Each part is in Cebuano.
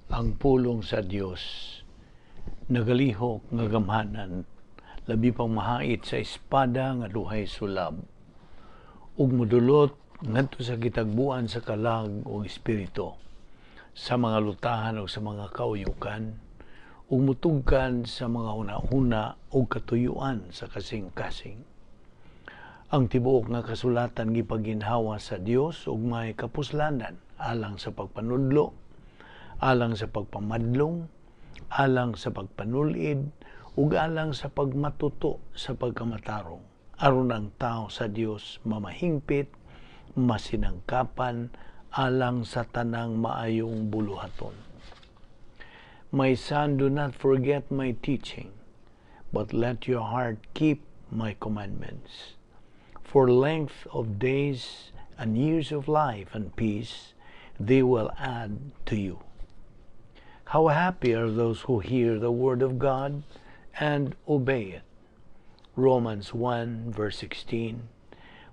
Ang pulong sa Dios nagalihok nga gamhanan, labi pang mahait sa espada nga duhay sulab, ug modulot ngadto sa gitagbuan sa kalag ug espiritu, sa mga lutahan ug sa mga kauyukan, ug mutugkan sa mga hunahuna ug katuyuan sa kasing-kasing. Ang tibuok nga kasulatan gipaginhawa sa Dios ug may kapuslanan alang sa pagpanudlo, alang sa pagpamadlong, alang sa pagpanulid, ug alang sa pagmatuto sa pagkamatarong, aron ang tao sa Dios mamahingpit, masinangkapan alang sa tanang maayong buluhaton. My son, do not forget my teaching, but let your heart keep my commandments. For length of days and years of life and peace, they will add to you. How happy are those who hear the word of God and obey it. Romans 1 verse 16.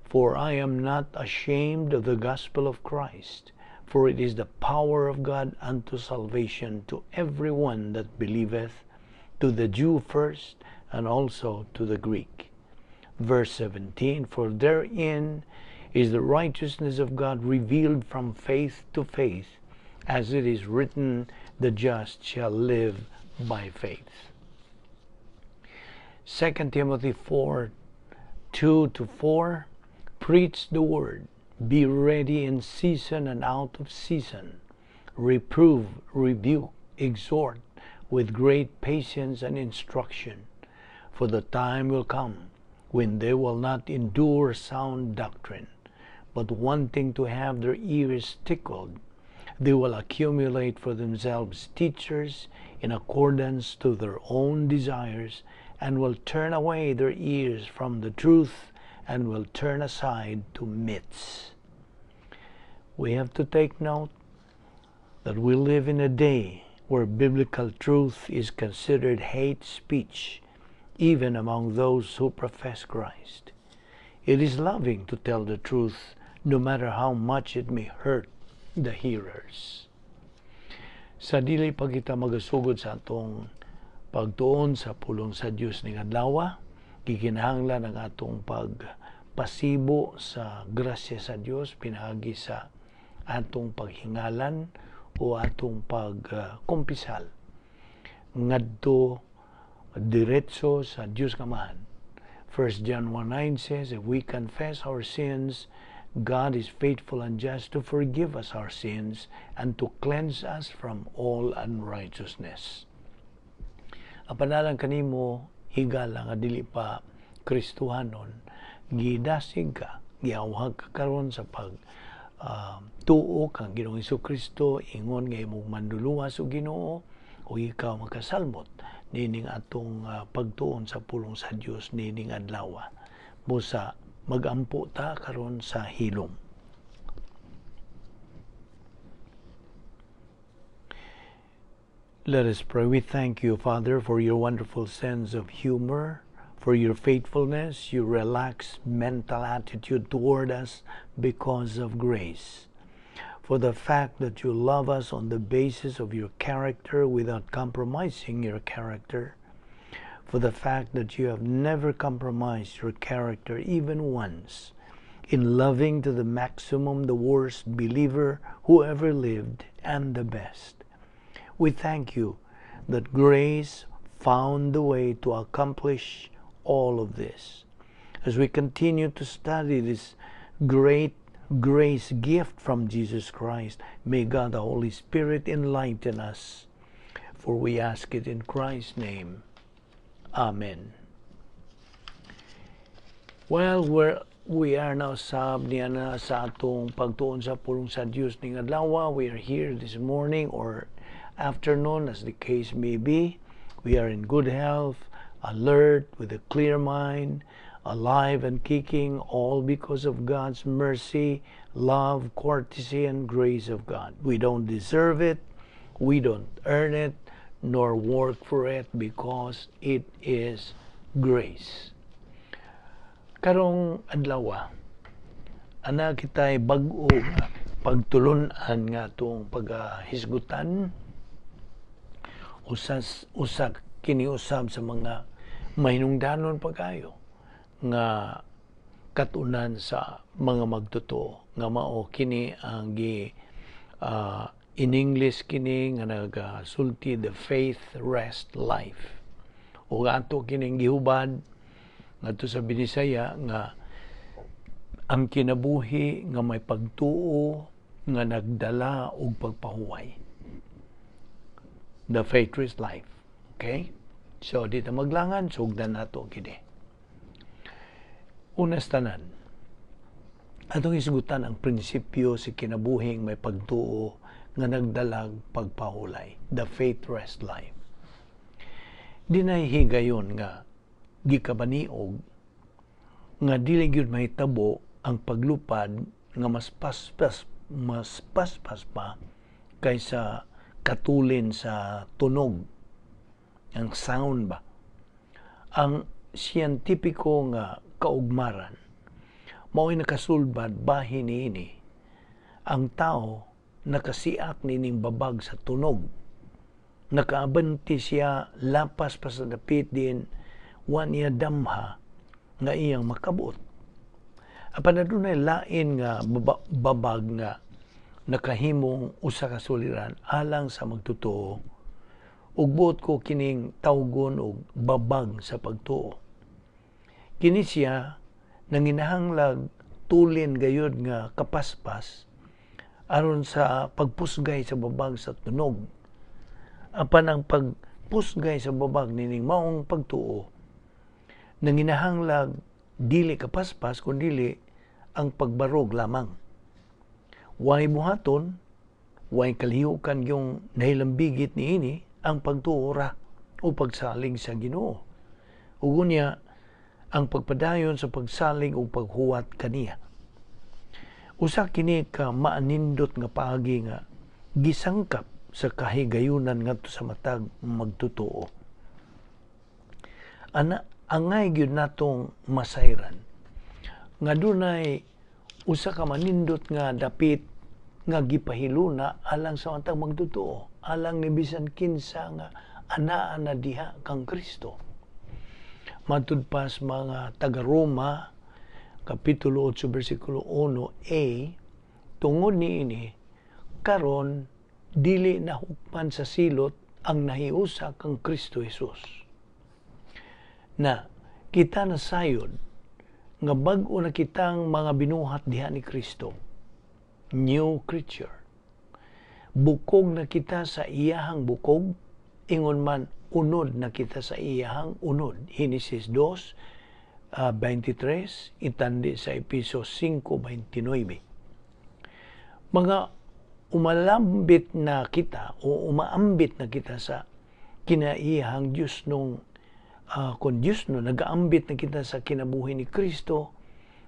For I am not ashamed of the gospel of Christ, for it is the power of God unto salvation to every one that believeth, to the Jew first, and also to the Greek. Verse 17. For therein is the righteousness of God revealed from faith to faith, as it is written, "The just shall live by faith." 2 Timothy 4:2 to 4. Preach the word, be ready in season and out of season, reprove, rebuke, exhort with great patience and instruction. For the time will come when they will not endure sound doctrine, but wanting to have their ears tickled, they will accumulate for themselves teachers in accordance to their own desires, and will turn away their ears from the truth and will turn aside to myths. We have to take note that we live in a day where biblical truth is considered hate speech, even among those who profess Christ. It is loving to tell the truth, no matter how much it may hurt the hearers. Sa dili pa kita magasugod sa atong pagtuon sa pulong sa Dios ning adlaw, gikinahanglan ang atong pagpasibo sa grasya sa Dios pinaagi sa atong paghingalan o atong pagkumpisal ngadto diretso sa Dios Amahan. 1 John 1:9 says, "If we confess our sins, God is faithful and just to forgive us our sins and to cleanse us from all unrighteousness." Apan alang kanimo, higala nga dili pa Kristohanon, gidasig ka, giawhag ka karon sa pag tuo kang Ginoong Kristo ingon nga imong Manluluwas ug Ginoo, o ikaw makasalmot nining atong pagtuon sa pulong sa Dios nining adlaw. Busa magampo ta karon sa hilom. Let us pray. We thank you, Father, for your wonderful sense of humor, for your faithfulness, your relaxed mental attitude toward us because of grace, for the fact that you love us on the basis of your character without compromising your character, for the fact that you have never compromised your character even once in loving to the maximum the worst believer who ever lived and the best. We thank you that grace found the way to accomplish all of this. As we continue to study this great grace gift from Jesus Christ, may God the Holy Spirit enlighten us. For we ask it in Christ's name. Amen. Well, we are now sab niya na sa atong pagtuon sa pulong sa Dios ning adlaw. We are here this morning or afternoon, as the case may be. We are in good health, alert, with a clear mind, alive and kicking, all because of God's mercy, love, courtesy, and grace of God. We don't deserve it, we don't earn it, nor work for it, because it is grace. Karong adlaw, ana kita'y bag-o nga pagtulun-an nga atong paghisgutan. Usas usa kini usab sa mga mahinungdanon pagkayo nga katunan sa mga magtotoo nga mao kini ang gi in English kini nga nagasulti, "The Faith Rest Life", ug ato kining gihubad ngadto sa Binisaya nga ang kinabuhi nga may pagtuo nga nagdala og pagpahuway, "The Faith Rest Life". Okay, so dito maglangan, sugdan nato kini. Unas tanan, atong isgutan ang prinsipyo si kinabuhing may pagtuo nga nagdalag pagpahulay, "The Faith Rest Life". Dinay higayon nga gikabaniog nga dili gyud mahitabo ang paglupad nga mas paspas pa kaysa katulin sa tunog, ang sound ba. Ang siyentipiko nga kaugmaran mao'y nakasulbad bahin niini: ang tao nakasiak nining babag sa tunog, nakaabante siya lapas pa sa dapit din wa niya damha nga iyang makabot. Apan adunay lain nga babag nga nakahimong usa ka suliran alang sa magtotoo, ug buot ko kining tawgon og babag sa pagtuo. Kini siya nanginahanglag tulin gayud nga kapaspas aron sa pagpusgay sa babag sa tunog. Apan ang pagpusgay sa babag nining maong pagtuo nanginahanglag dili kapaspas kundili ang pagbarog lamang. Way buhaton, way kalihukan yung nahilambigit niini, ang pagtuo ra o pagsalig sa Ginoo. Ug unya ang pagpadayon sa pagsalig o paghuwat kaniya. Usa kini ka maanindot nga paagi nga gisangkap sa kahigayunan ngadto sa matag magtotoo. Ana, angay gyud natong masayran nga dunay usa ka manindot nga dapit nga gipahiluna alang sa matag magtotoo, alang ni bisan kinsa nga anaa na diha kang Kristo. Matud pa sa mga taga-Roma, Kapitulo 8, versikulo 1a, tungod niini, karon dili na hukman sa silot ang nahiusa kang Kristo Jesus. Na kita nasayod nga bag-o na kitang mga binuhat diha ni Kristo. New creature. Bukog na kita sa iyahang bukog, ingon man unod na kita sa iyahang unod. Henesis 2, 23, itandi sa Epeso 5:29. Mga umalambit na kita o umaambit na kita sa kinaiyahang Diyos nung kon Diyos no, nagaambit na kita sa kinabuhi ni Kristo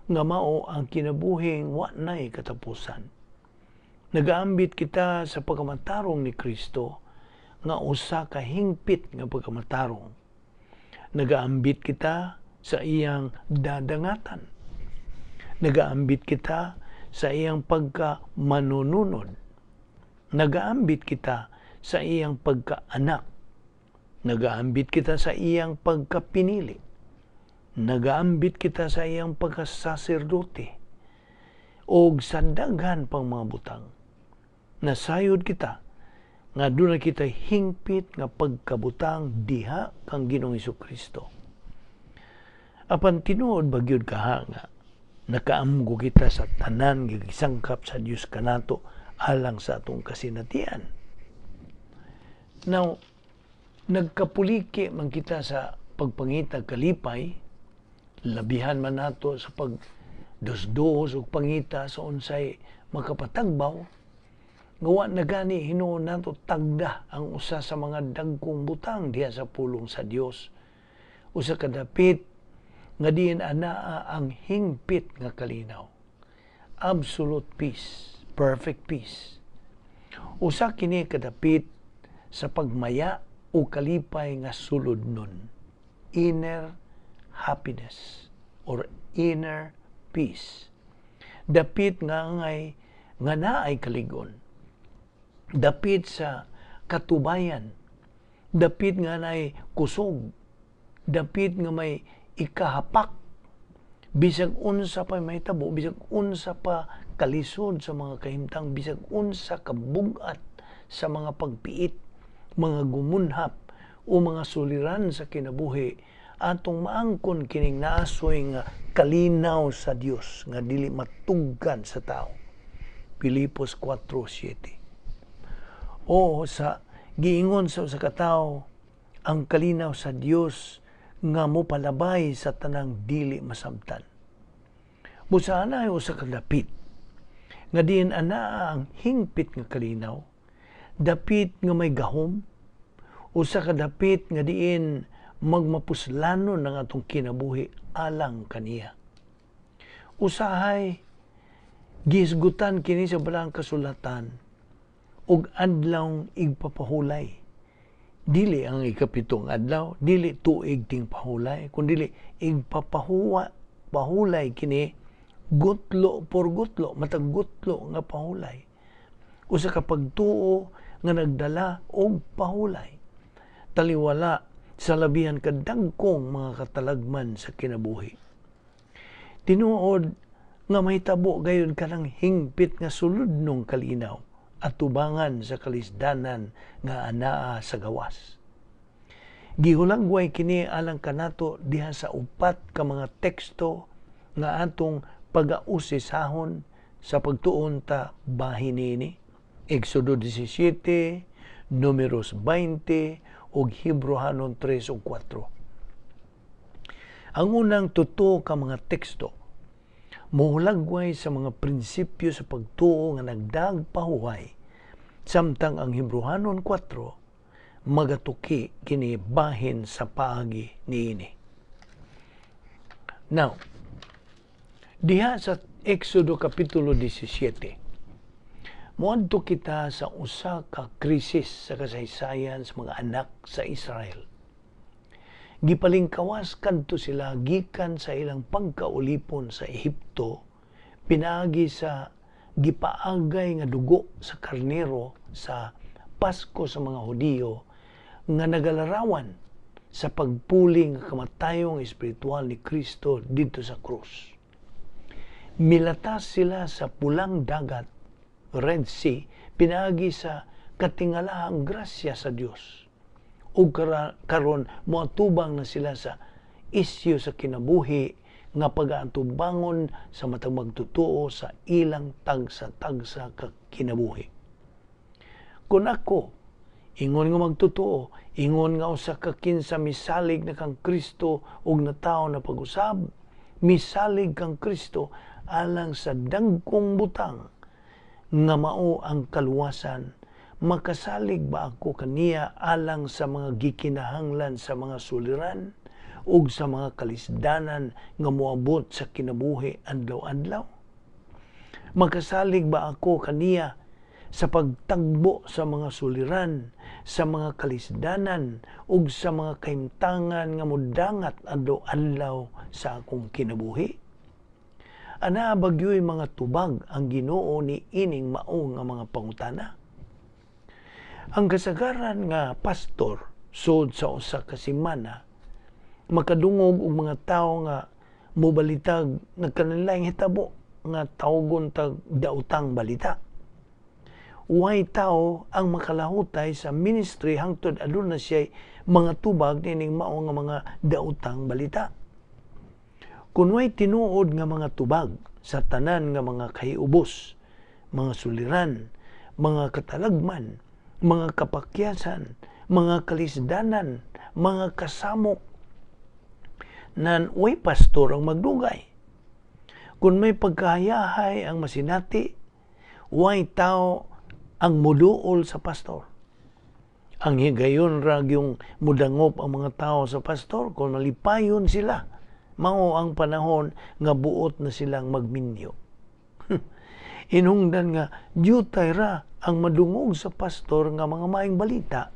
nga mao ang kinabuhing wa nay katapusan. Nagaambit kita sa pagkamatarong ni Kristo nga usa ka hingpit nga pagkamatarong. Nagaambit kita sa iyang dadangatan. Nagaambit kita sa iyang pagka manununod. Nagaambit kita sa iyang pagkaanak. Nagaambit kita sa iyang pagkapinili. Nagaambit kita sa iyang pagkasaserdote. Og sa daghan pang mga butang. Nasayod kita nga doon na kita hingpit nga pagkabutang diha kang Ginoong Kristo. Apan tinuod ba gyud kaha nga nakaamgo kita sa tanan nga gisangkap sa Dios kanato alang sa atong kasinatian? Now, nagkapuliki man kita sa pagpangita kalipay, labihan man nato sa pag dos-dos ug pangita sa unsay makapatagbaw, nga wa na gani hinuon nato tagda ang usa sa mga dagkong butang diha sa pulong sa Dios. Usa ka dapit nga diin anaa ang hingpit nga kalinaw. Absolute peace, perfect peace. Usa kini kadapit sa pagmaya o kalipay nga sulod nun. Inner happiness or inner peace. Dapit nga angay nga naay kaligon. Dapit sa katubayan. Dapit nga nay kusog, dapit nga may ikahapak, bisag unsa pa mahitabo, bisag unsa pa kalisod sa mga kahimtang, bisag unsa kabugat sa mga pagpiit, mga gumunhap o mga suliran sa kinabuhi, atong maangkon kining naasoy nga kalinaw sa Dios nga dili matugkan sa tao. Filipos 4:7. O sa giingon sa usa ka tawo, ang kalinaw sa Dios nga mopalabay sa tanang dili masabtan. Busa anay usa ka dapit nga diin anaa ang hingpit nga kalinaw, dapit nga may gahom, usa ka dapit nga diin magmapuslanon ang atong kinabuhi alang kaniya. Usahay gihisgutan kini sa Balaang Kasulatan og adlawng igpapahulay. Dili ang ikapitong adlaw, dili tuig ting pahulay, kundi igpapahuwa pahulay kini gutlo por gutlo, matag gutlo nga pahulay. Usa ka pagtuo nga nagdala og pahulay. Taliwala sa labihan kadagkong mga katalagman sa kinabuhi. Tinuod nga mahitabo gayud kanang hingpit nga suludnong kalinaw at tubangan sa kalisdanan nga anaa sa gawas. Gihulagway kini alang kanato diha sa upat ka mga teksto nga atong pagausisahon sa pagtuon ta bahin niini. Exodo 17, Numeros 20, ug Hebrohanon 3 ug 4. Ang unang totoo ka mga teksto mohulagway sa mga prinsipyo sa pagtuo nga nagdagpahuway, samtang ang Hebrohanon 4 magatuki kini bahin sa paagi niini. Now, diha sa Exodo Kapitulo 17, moadto kita sa usa ka krisis sa kasaysayan sa mga anak sa Israel. Gipalingkawas kadto sila gikan sa ilang pagkaulipon sa Ehipto pinaagi sa gipaagay nga dugo sa karnero sa Pasko sa mga Hudiyo nga nagalarawan sa pagpuli nga kamatayong espiritual ni Kristo didto sa krus. Milatas sila sa Pulang Dagat, Red Sea, pinaagi sa katingalahang grasya sa Dios. Ug karon moatubang na sila sa isyu sa kinabuhi nga pagaatubangon sa matag magtotoo sa ilang tagsa-tagsa ka kinabuhi. Kung ako, ingon nga magtotoo, ingon nga usa ka kinsa misalig na kang Kristo ug natawo na pag-usab, misalig kang Kristo alang sa dagkong butang nga mao ang kaluwasan, makasalig ba ako kaniya alang sa mga gikinahanglan sa mga suliran ug sa mga kalisdanan nga moabot sa kinabuhi adlaw-adlaw? Makasalig ba ako kaniya sa pagtagbo sa mga suliran, sa mga kalisdanan ug sa mga kahimtangan nga modangat adlaw-adlaw sa akong kinabuhi? Ana bagyo'y mga tubag ang Ginoo ni ining mao nga mga pangutana? Ang kasagaran nga pastor sud sa usa ka semana makadungog og mga tawo nga mobalitag nagkanilaing hitabo nga tawgon tag daotang balita. Way tao ang makalahutay sa ministry hangtod aduna siya mga tubag nining mao nga mga daotang balita. Kun way tinuod nga mga tubag sa tanan nga mga kahiubos, mga suliran, mga katalagman, mga kapakyasan, mga kalisdanan, mga kasamok, nan way pastor ang magdugay. Kung may pagkahayahay ang masinati, way tao ang muduol sa pastor. Ang higayon ra yung mudangop ang mga tao sa pastor kung malipayon sila. Mao ang panahon nga buot na silang magminyo. Inungdan nga dyutay ra ang madungog sa pastor nga mga maayong balita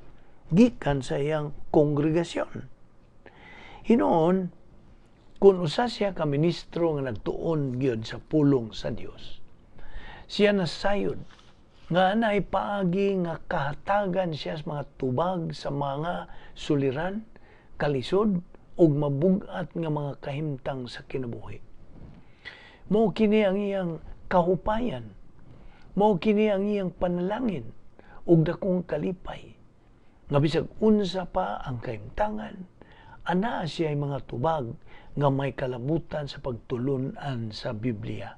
gikan sa iyang kongregasyon. Hinuon, kung usa siya ka ministro nga nagtuon gyud sa pulong sa Dios, siya nasayod Nga anay paagi nga kahatagan siya sa mga tubag sa mga suliran, kalisod ug mabug-at nga mga kahimtang sa kinabuhi. Mao kini ang iyang kahupayan. Mao kini ang iyang panalangin ug dakong kalipay. Nga bisag unsa pa ang kahimtangan, anaa siya mga tubag nga may kalabutan sa pagtulun-an sa Biblia.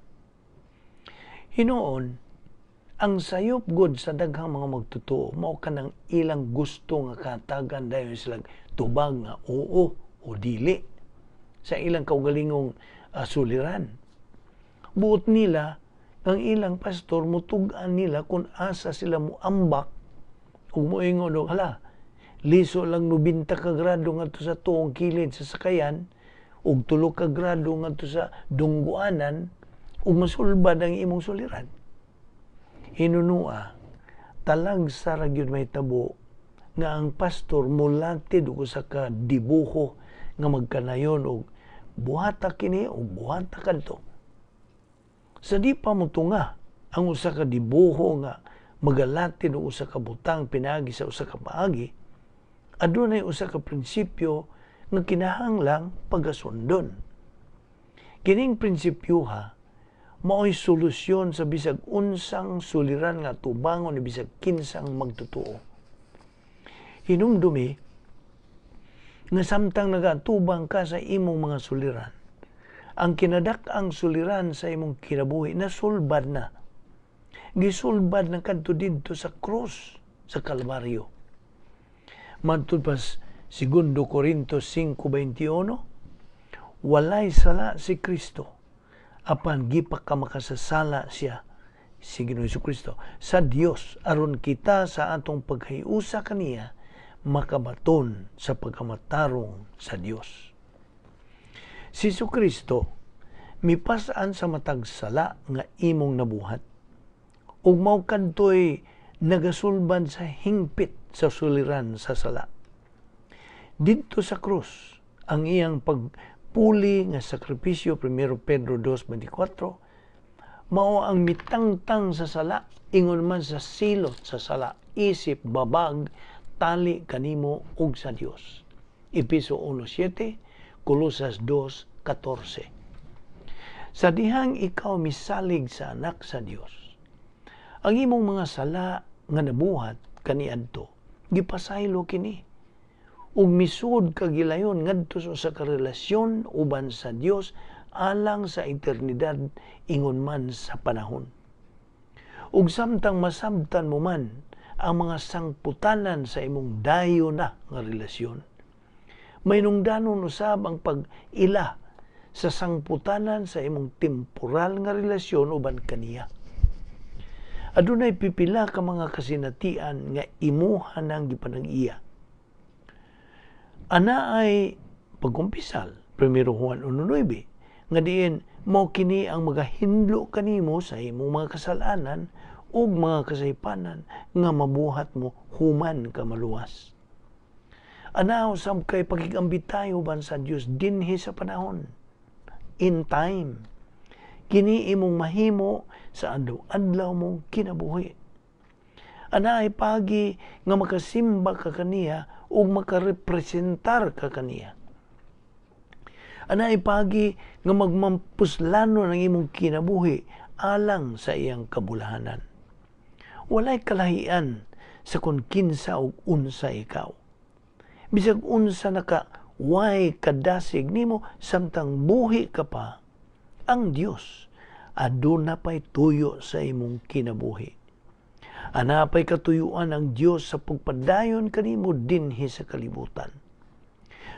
Hinuon, ang sayop gud sa daghang mga magtotoo mao kanang ilang gusto nga kahatagan dayon sila tubag nga oo o dili sa ilang kaugalingong suliran. Buot nila ang ilang pastor mutug-an nila kung asa sila muambak ug moingon og hala, liso lang 90 ka grado ngadto sa tuong kilid sa sakayan ug 3 ka grado ngadto sa dungguanan ug masulbad ang imong suliran. Hinunua, talagsa ra gyud mahitabo nga ang pastor mulatid og usa ka dibuho nga magkanayon og buhata kini o buhata kadto. Sa di pa motunga ang usa ka dibuho nga magalatid og usa ka butang pinaagi sa usa ka paagi, adunay usa ka prinsipyo nga kinahanglang pagasundon. Kining prinsipyoha mao'y solusyon sa bisag unsang suliran nga tubangon ni bisag kinsang magtotoo. Hinumdumi nga samtang nagatubang ka sa imong mga suliran, ang kinadak-ang suliran sa imong kinabuhi nasulbad na. Gisulbad na kadto didto sa krus sa Kalbaryo. Matud pa 2 Corintios 5:21, walay sala si Kristo, apan gipakamakasasala siya, si Ginoong Kristo, sa Dios aron kita sa atong paghiusa kaniya makabaton sa pagkamatarong sa Dios. Si Kristo mipas-an sa matag sala nga imong nabuhat ug mao kadtoy nagasulbad sa hingpit sa suliran sa sala. Didto sa krus, ang iyang pagpuli nga sakripisyo, 1 Pedro 2:24, mao ang mitangtang sa sala, ingon man sa silot sa sala, isip babag, tali kanimo ug sa Dios. Epeso 1:7, Kolosas 2:14. Sa dihang ikaw misalig sa anak sa Dios, ang imong mga sala nga nabuhat kaniadto, gipasaylo kini ug misud ka gilayon ngadto sa usa ka relasyon uban sa Dios alang sa eternidad ingon man sa panahon. Ug samtang masabtan mo man ang mga sangputanan sa imong dayo na nga relasyon, mahinungdanon usab ang pag-ila sa sangputanan sa imong temporal nga relasyon uban kaniya. Adunay pipila ka mga kasinatian nga imuha nang gipanag-iya. Ana ay pagkumpisal, 1 Juan 1:9, nga diin mao kini ang magahinlo kanimo sa imong mga kasalanan ug mga kasaypanan nga mabuhat mo human ka maluwas. Ana usab kay pakigambitay uban sa Dios dinhi sa panahon, in time. Kini imong mahimo sa adlaw-adlaw mong kinabuhi. Ana ay pagi nga makasimba ka kaniya ug makarepresentar ka kaniya. Ana ay pagi nga magmampuslano ng imong kinabuhi alang sa iyang kabulahanan. Walay kalahian sa kung kinsa ug unsa ikaw. Bisag unsa naka way kadasig nimo samtang buhi ka pa, ang Dios aduna pay tuyo sa imong kinabuhi. Ana pay katuyuan ang Dios sa pagpadayon kanimo dinhi sa kalibutan.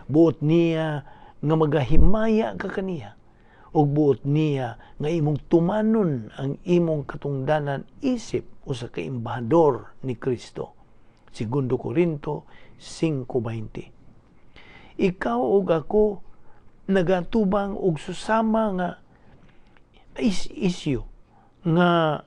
Buot niya nga magahimaya ka kaniya, ug buot niya nga imong tumanon ang imong katungdanan isip usa ka embahador ni Kristo. 2 Corinto 5:20. Ikaw ug ako nagatubang og susama nga isyu nga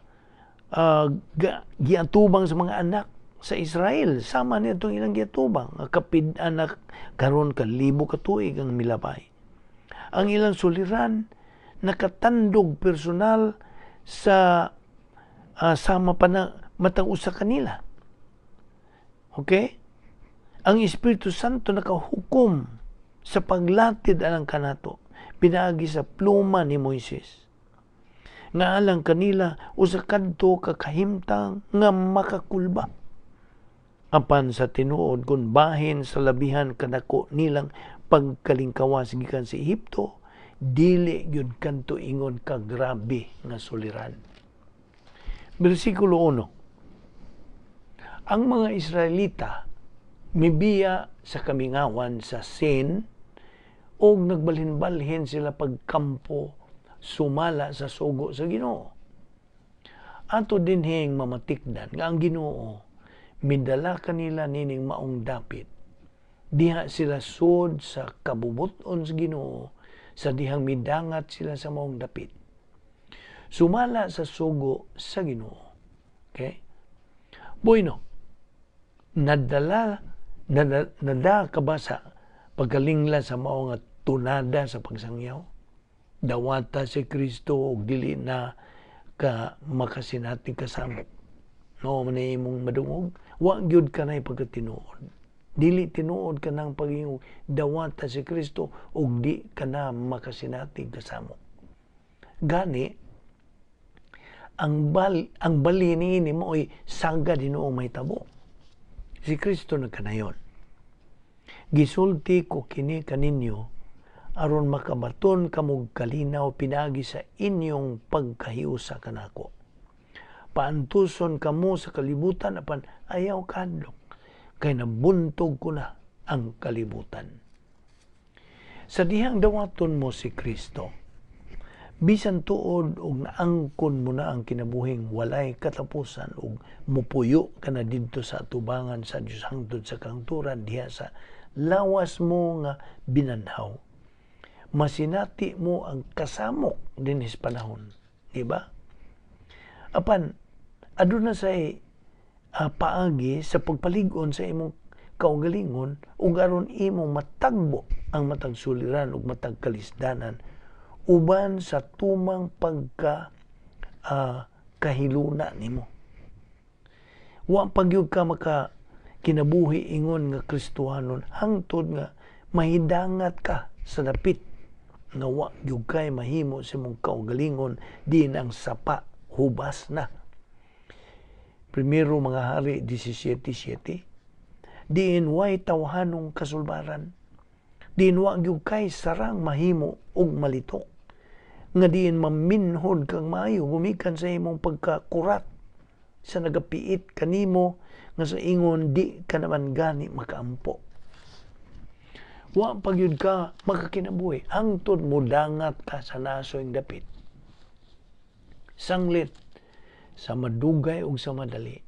giatubang sa mga anak sa Israel, sama niadtong ilang giatubang nga kapid anak karon ka libo ka tuig ang milabay. Ang ilang suliran nakatandog personal sa sama pa na Matag usa kanila. Okay? Ang Espiritu Santo nakahukom sa paglatid alang kanato pinaagi sa pluma ni Moises. Nga alang kanila usa kadto ka kahimtang nga makakulba. Apan sa tinuod, kung bahin sa labihan kadako nilang pagkalingkawas gikan sa Ehipto, dili gyud kanto ingon ka grabe nga suliran. Bersikulo 1. Ang mga Israelita mibiya sa kamingawan sa Sin og nagbalhin-balhin sila pagkampo sumala sa sugo sa Ginoo. Ato dinhing mamatikdan nga ang Ginoo midala kanila nining maong dapit. Diha sila sud sa kabubuton sa Ginoo sa dihang midangat sila sa maong dapit. Sumala sa sugo sa Ginoo. Okay? Bueno, nadala nada ka ba sa pagkalingla sa mao nga tunada sa pagsangyaw? Dawata si Kristo og dili na ka makasinati kasamok. No, man imong madungog, wa gyud kanay pagkatinuod. Dili tinuod kanang pagingog dawata si Kristo og di ka na makasinati kasamok. Gani ang bali niini mao'y saga Ginoo mahitabo. Si Kristo nagkanayon. Gisulti ko kini kaninyo aron makabaton kamog kalinaw pinaagi sa inyong pagkahiusa kanako. Paantuson kamo sa kalibutan, apan ayaw kahadlok, kay nabuntog ko na ang kalibutan. Sa dihang dawaton mo si Kristo, bisan tuod og naangkon mo na ang kinabuhing walay katapusan ug mupuyo ka na didto sa atubangan sa Dios hangtod sa kahangturan diha sa lawas mo nga binanhaw, masinati mo ang kasamok dinhis panahon, di ba? Apan aduna say paagi sa pagpalig-on sa imong kaugalingon ug aron imong matagbo ang matag suliran ug matag kalisdanan uban sa tumang pagka kahiluna nimo. Wa pagyud ka maka kinabuhi ingon nga Kristohanon hangtod nga mahidangat ka sa dapit nga wa gyud kay mahimo sa imong kaugalingon diin ang sapa hubas na. Primero Mga Hari 17:7. Diin way tawhanong kasulbaran. Diin wa gyud kay sarang mahimo og malitok. Nga diin maminhod kang maayo gumikan sa imong pagkakurat sa nagapiit kanimo nga sa ingon di ka naman gani makaampo. Wa pa gyud ka makakinabuhi hangtod modangat ka sa nasoy dapit. Sanglit sa madugay ug sa madali,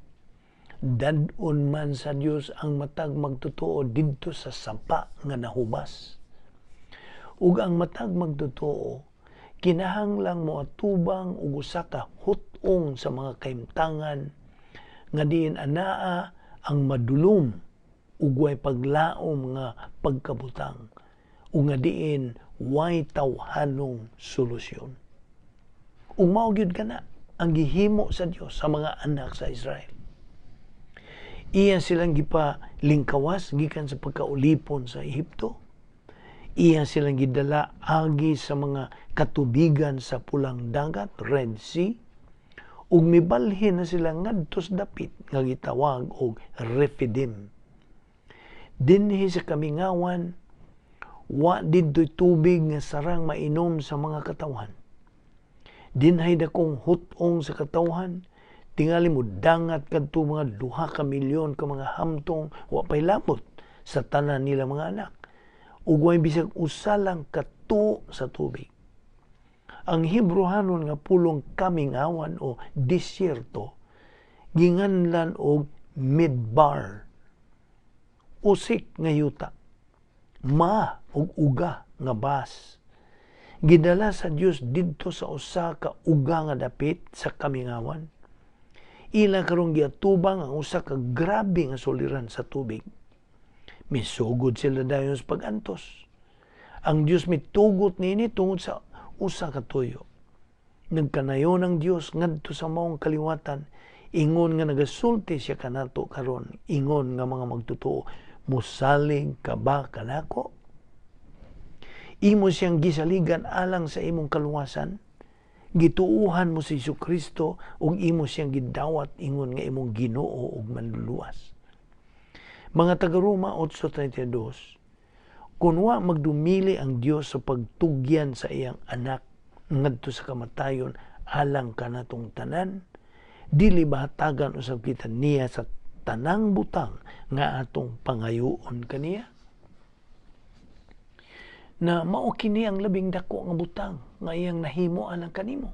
dad-on man sa Dios ang matag magtotoo didto sa sapa nga nahubas. Ug ang matag magtotoo kinahanglang moatubang og usa ka hut-ong sa mga kahimtangan nga diin anaa ang madulom ug way paglaom nga pagkabutang ug nga diin way tawhanong solusyon. Ug mao gyud kana ang gihimo sa Dios sa mga anak sa Israel. Iya silang gipalingkawas gikan sa pagkaulipon sa Ehipto. Iya silang gidala agi sa mga katubigan sa Pulang Dagat, Red Sea, ug mibalhin na sila ngadto sa dapit nga gitawag og Rephidim. Dinhi sa kamingawan, wa didto'y tubig nga sarang mainom sa mga katawhan. Dinhay dakong hut-ong sa katawhan, tingali mo dangat kadto mga 2 ka milyon ka mga hamtong wa pay lamot sa tanan nila mga anak. Ug way bisag usa lang katuo sa tubig. Ang Hebrohanon nga pulong kamingawan o disyerto ginganlan og midbar. Usik nga yuta. Ma ug uga nga bas. Gidala sa Dios didto sa usa ka uga nga dapit sa kamingawan. Ila karong giatubang ang usa ka grabe nga suliran sa tubig. Misugod sila dayon sa pag-antos. Ang Dios mitugot niini tungod sa usa ka tuyo. Nagkanayon ang Dios ngadto sa maong kaliwatan, Ingon nga nagasulti siya kanato karon, ingon nga mga magtotoo, musalig ka ba kanako? Imo siyang gisaligan alang sa imong kaluwasan? Gituuhan mo si Kristo ug imo siyang gidawat ingon nga imong Ginoo ug Manluluwas. Mga taga-Roma 8:32, kun wa magdumili ang Dios sa pagtugyan sa iyang anak ngadto sa kamatayon alang kanatong tanan, dili ba hatagan usab kita niya sa tanang butang nga atong pangayoon kaniya? Na mao kini ang labing dako nga butang nga iyang nahimo alang kanimo.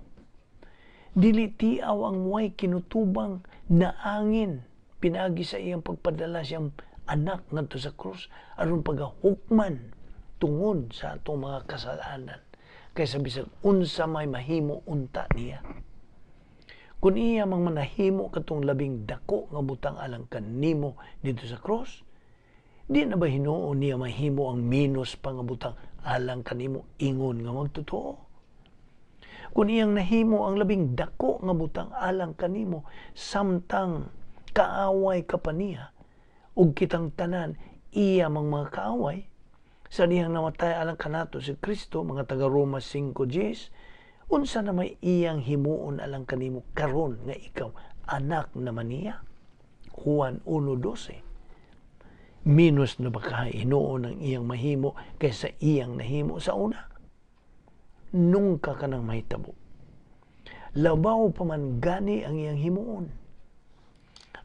Dili tiaw ang way kinutubang naangin pinaagi sa iyang pagpadala siyang anak ngadto sa krus aron pagahukman tungod sa atong mga kasalanan, kaysa bisag unsa may mahimo unta niya. Kun iya mang manahimo katong labing dako nga butang alang kanimo didto sa krus, di na ba hinuon niya mahimo ang minus pa nga butang alang kanimo ingon nga magtotoo? Kun iyang nahimo ang labing dako nga butang alang kanimo samtang kaaway ka pa niya, ug kitang tanan iya mang mga kaaway, sa dihang namatay alang kanato si Kristo, mga taga Roma 5:10, unsa na may iyang himuon alang kanimo karon nga ikaw anak naman niya? Juan 1:12. Minus na ba kahay hinuon ang iyang mahimo kaysa iyang nahimo sa una? Nungka ka nang mahitabo. Labaw pa man gani ang iyang himuon.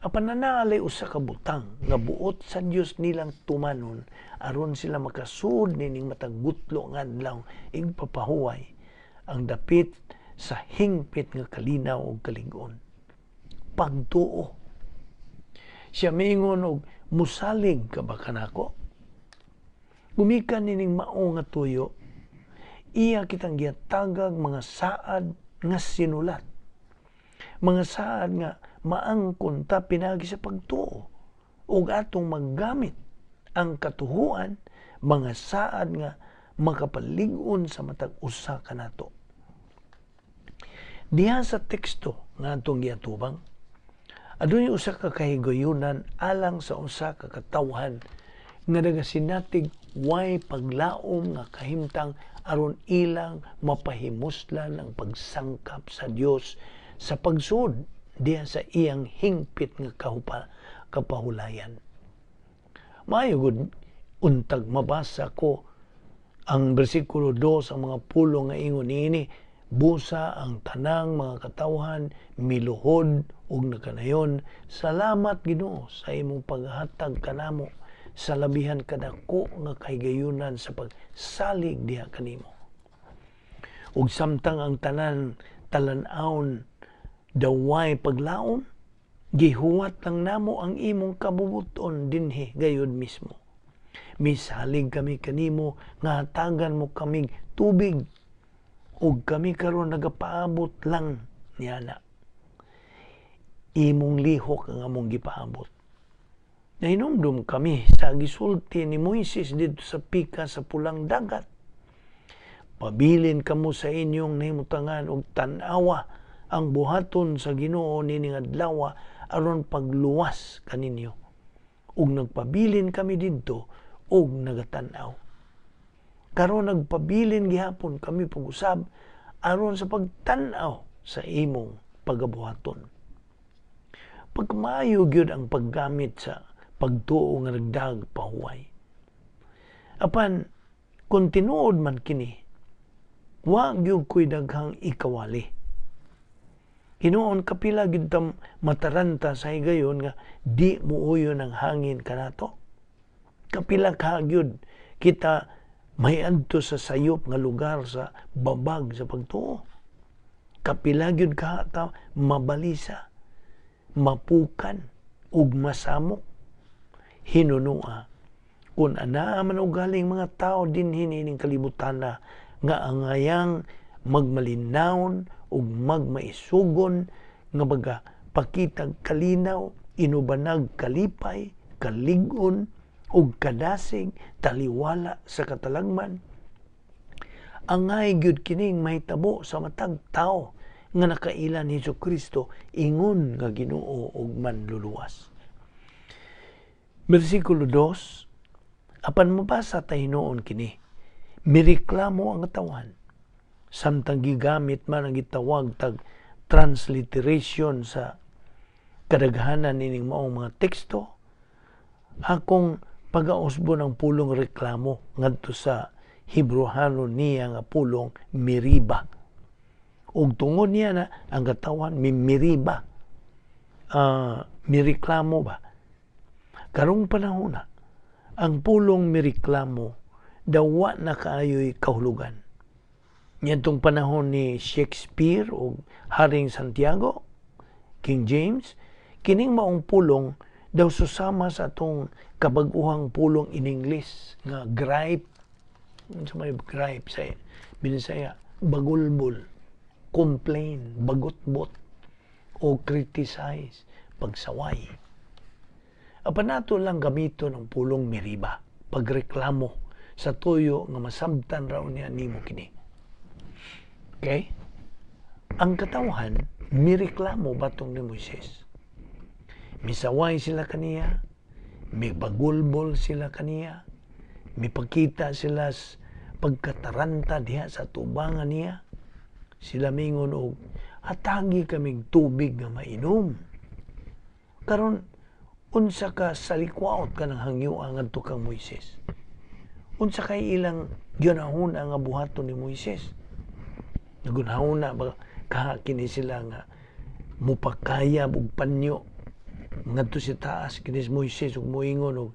Apan nanaalay usa ka butang nga buot sa Dios nilang tumanon aron sila makasuod nining matag gutlo nga adlaw igpapahuway, ang dapit sa hingpit nga kalinaw ug kalig-on. Pagtuo. Siya miingon og musalig ka ba kanako? Gumikan nining mao nga tuyo, iya kitang gihatagag mga saad nga sinulat. Mga saad nga maangkon ta pinaagi sa pagtuo ug atong maggamit ang katuhuan, mga saad nga makapalig-on sa matag usa kanato. Diha sa teksto nga atong giatubang, adunay usa ka kahigayunan alang sa usa ka katawhan nga nagasinati'g way paglaom nga kahimtang aron ilang mapahimuslan ang pagsangkap sa Dios sa pagsud diha sa iyang hingpit nga kapahulayan. Maayo gud untag mabasa ko ang bersikulo 2, ang mga pulong nga ingon niini, busa ang tanang mga katawhan miluhod ug nakanayon, salamat Ginoo sa imong paghatag kanamo sa labihan kadako nga kahigayunan sa pagsalig diha kanimo. Ug samtang ang tanan talan-awon daway paglaom, gihuwat lang namo ang imong kabubuton dinhi gayud mismo. Misalig kami kanimo nga hatagan mo kamig tubig, ug kami karon nagapaabot lang niana. Imong lihok ang among gipaabot. Nahinumdum kami sa gisulti ni Moises didto sa pika sa Pulang Dagat. Pabilin kamo sa inyong nahimutangan og tan-awa ang buhaton sa Ginoo nining adlaw aron pagluwas kaninyo. Ug nagpabilin kami didto ug nagatan-aw. Karon nagpabilin gihapon kami pag-usab aron sa pagtan-aw sa imong pagabuhaton. Pagkamayo gyud ang paggamit sa pagtuo nga nagdag pahuway. Apan kung tinuod man kini, wa gyud ko'y daghang ikawali. Hinuon kapila gyud tam mataranta sa higayon nga di muuyon ang hangin kanato. Kapila ka gyud kita may adto sa sayop nga lugar sa babag sa pagtuo. Kapila gyud ka ta mabalisa, mapukan ug masamok. Hinunua kun anaa man og galing mga tao dinhi niining kalibutan na nga angayang magmalinawon ug magmaisugon nga baga pakitag kalinaw, inubanag kalipay, kalig-on ug kadasig taliwala sa katalagman. Angay gyud kining mahitabo sa matag tawo nga nakaila ni Hesus Kristo ingon nga Ginoo ug manluluwas. Bersikulo 2, apan mabasa ta hinuon kini, mireklamo ang katawan samtang gigamit man ang gitawag tag transliteration sa kadaghanan nining maong mga teksto. Akong pagausbon ang pulong reklamo ngadto sa Hebrohanon niya nga pulong miriba. Ug tungod niya na ang katawan mimiriba, mireklamo ba. Karong panahon na, ang pulong mireklamo dawa na kaayo'y kahulugan. Niyadtong panahon ni Shakespeare o Haring Santiago, King James, kining maong pulong daw susama sa atong kabag-uhang pulong in English nga gripe. Sa may gripe sa Binisaya, bagulbol, complain, bagutbot, o criticize, pagsaway. Apan nato lang gamiton ang pulong miriba, pagreklamo sa tuyo nga masabtan raw niya nimo kini. Okay? Ang katawhan mireklamo batong ni Moises. Misaway sila kaniya, mibagulbol sila kaniya, mipakita sila pagkataranta diha sa tubangan niya. Sila mingon og hatagi kaming tubig nga mainom. Karon unsa ka salikwaot ka ng hangyoa ngadto kang Moises? Unsa kay ilang ginahuna nga buhaton ni Moises? Nagunahuna ba kaha kini sila nga mupakayab og panyo ngadto si taas kini si Moises ug moingon og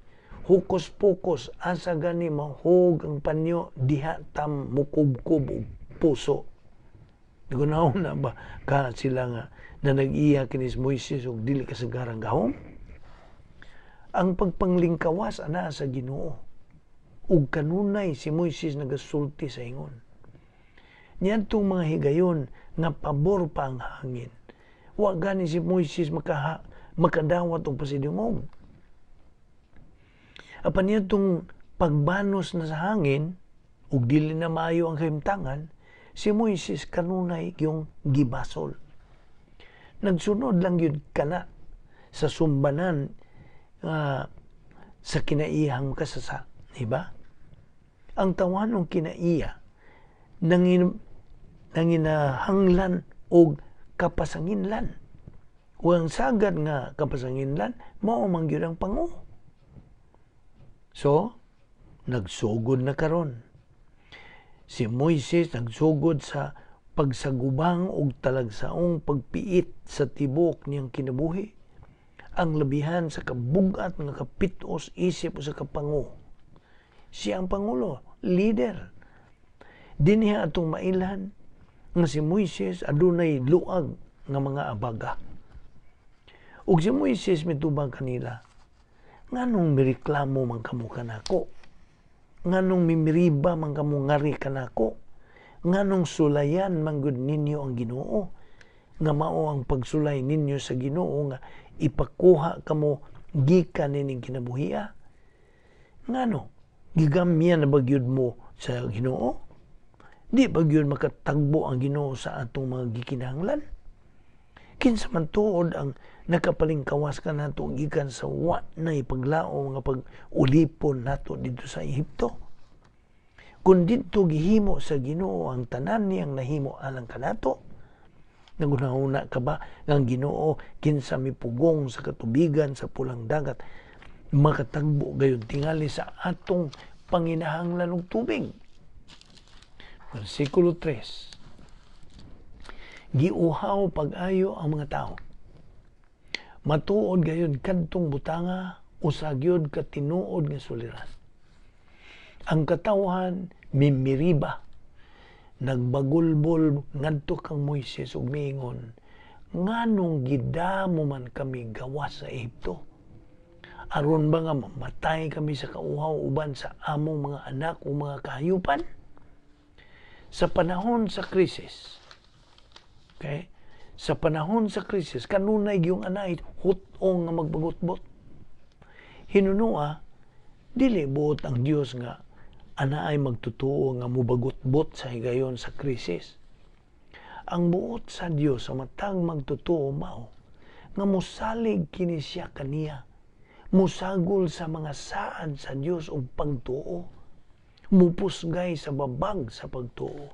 hukos pokos, asa gani mahog ang panyo diha tam mukubkob og puso? Nagunahuna ba kaha sila nga na nag-iya kini si Moises og dili kasagarang gahom? Ang pagpanglingkawas ana sa Ginoo, ug kanunay si Moises nagasulti sa ingon. Niadtong mga higayon nga pabor pa ang hangin, wa gani si Moises makadawat og pasidungog. Apan niadtong pagbanos na sa hangin ug dili na maayo ang kahimtangan, si Moises kanunay yung gibasol. Nagsunod lang yun kana sa sumbanan sa kinaiyang kasasa, di ba? Ang tawanong kinaiya nanginahanglan og kapasanginlan. O ang sagad nga kapasanginlan, mao man gyud ang pango. So, nagsugod na karon. Si Moises nagsugod sa pagsagubang og talagsaong pagpiit sa tibok niyang kinabuhi. Ang labihan sa kabugat nga kapitos isip o sa kapango. Siya ang pangulo, leader. Dinhiha atong mailhan nga si Moises adunay luag nga mga abaga. Ug si Moises mitubag kanila, nganong mireklamo man kamo kanako? Nganong mimiriba man kamo ngari kanako? Nganong sulayan man gud ninyo ang Ginoo? Nga mao ang pagsulay ninyo sa Ginoo nga ipakuha kamo gikan nining kinabuhia? Ngano gigamya na ba gyud mo sa Ginoo? Di ba gyud makatagbo ang Ginoo sa atong mga gikinahanglan? Kinsa man tuod ang nakapalingkawas ka nato gikan sa wa na ipaglao nga pag-ulipon nato didto sa Ehipto? Kung didto gihimo sa Ginoo ang tanan niyang nahimo alang kanato, nagunahuna ka ba nga ang Ginoo kinsa mipugong sa katubigan sa Pulang Dagat makatagbo gayon tingali sa atong panginahanglan og tubig? Versikulo 3. Giuhaw pag-ayo ang mga tao. Matuod gayon kadtong butanga usa gyud ka tinuod nga suliran. Ang katawhan mimiriba, nagbagulbol ngadto kang Moises ug miingon, nganong gidamo man kami gawas sa Ehipto? Aron ba nga mamatay kami sa kauhaw uban sa among mga anak o mga kahayupan? Sa panahon sa krisis, okay? Sa panahon sa krisis, kanunay yung anay hutong nga magbagutbot. Hinunua, dili buot ang Dios nga anaay magtutuo nga mubagutbot sa higayon sa krisis. Ang buot sa Dios sa matag magtotoo mao nga mosalig kini siya kaniya, musagol sa mga saad sa Dios og pagtuo, mupusgay sa babag sa pagtuo.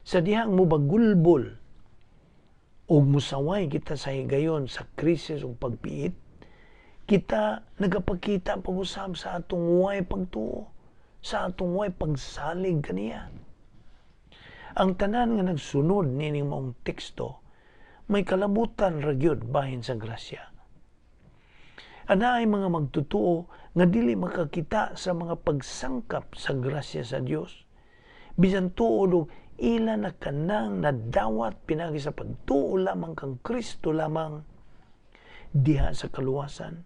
Sa dihang mobagulbol og musaway kita sa higayon sa krisis ug pagpiit, kita nagapakita pag-usab sa atong way pagtuo, sa atong way pagsalig kaniya. Ang tanan nga nagsunod nining maong teksto may kalabutan ra gyud bahin sa grasya. Ana ay mga magtotoo nga dili makakita sa mga pagsangkap sa grasya sa Dios. Bisan tuod og ila na kanang nadawat pinagi sa pagtuo lamang kang Kristo lamang diha sa kaluwasan.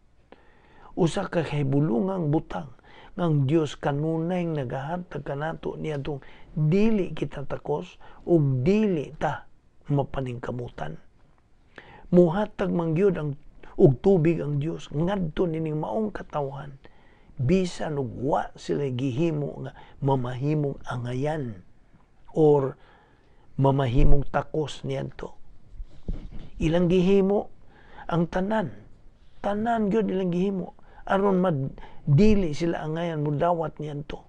Usa ka kahibulungang butang nga ang Dios kanunay nagahatag kanato niadtong dili kita takos ug dili ta mapaningkamutan. Muhatag man gyud ang og tubig ang Dios ngadto nining maong katawhan bisan og wa sila gihimo nga mamahimong angayan or mamahimong takos niadto. Ilang gihimo ang tanan, tanan gyud ilang gihimo aron madili sila angayan mudawat niadto.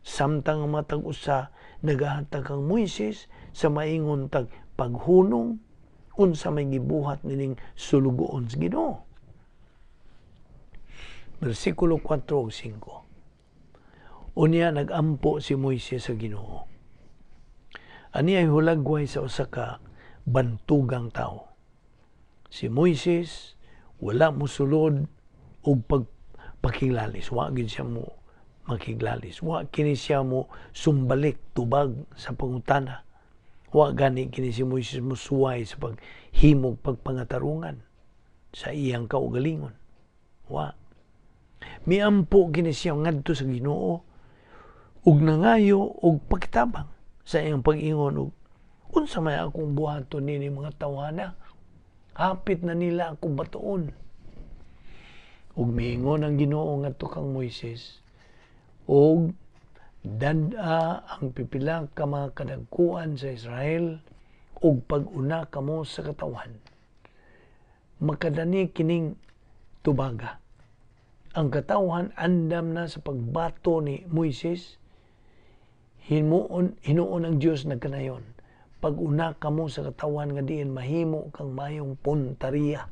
Samtang ang matag usa nagahatag kang Moises sa maingon tag paghunong unsa may gibuhat nining sulugoon sa Ginoo. Versikulo 4 ug 5. Unya nagampo si Moises sa Ginoo. Ani ay hulagway sa usa ka bantugang tao. Si Moises wala mosulod og pagpakiglalis. Wa gid siya mo makiglalis. Wa kini siya mo sumbalik tubag sa pangutana. Wa gani kini si Moises mosuway sa paghimog pagpangatarungan sa iyang kaugalingon. Wa. Miampo kini siya ngadto sa Ginoo ug nangayo og pakitabang sa iyang pag-ingon og unsa may akong buhaton nini mga tawhana, hapit na nila ako batuon. Ug miingon ang Ginoo ngadto kang Moises og dad-a ang pipila ka mga kadagkuan sa Israel ug pag-una kamo sa katawhan. Makadani kining tubaga. Ang katawhan andam na sa pagbato ni Moises. Hinuon ang Dios nagkanayon. Pag-una kamo sa katawhan nga diin mahimo kang mayong puntariya.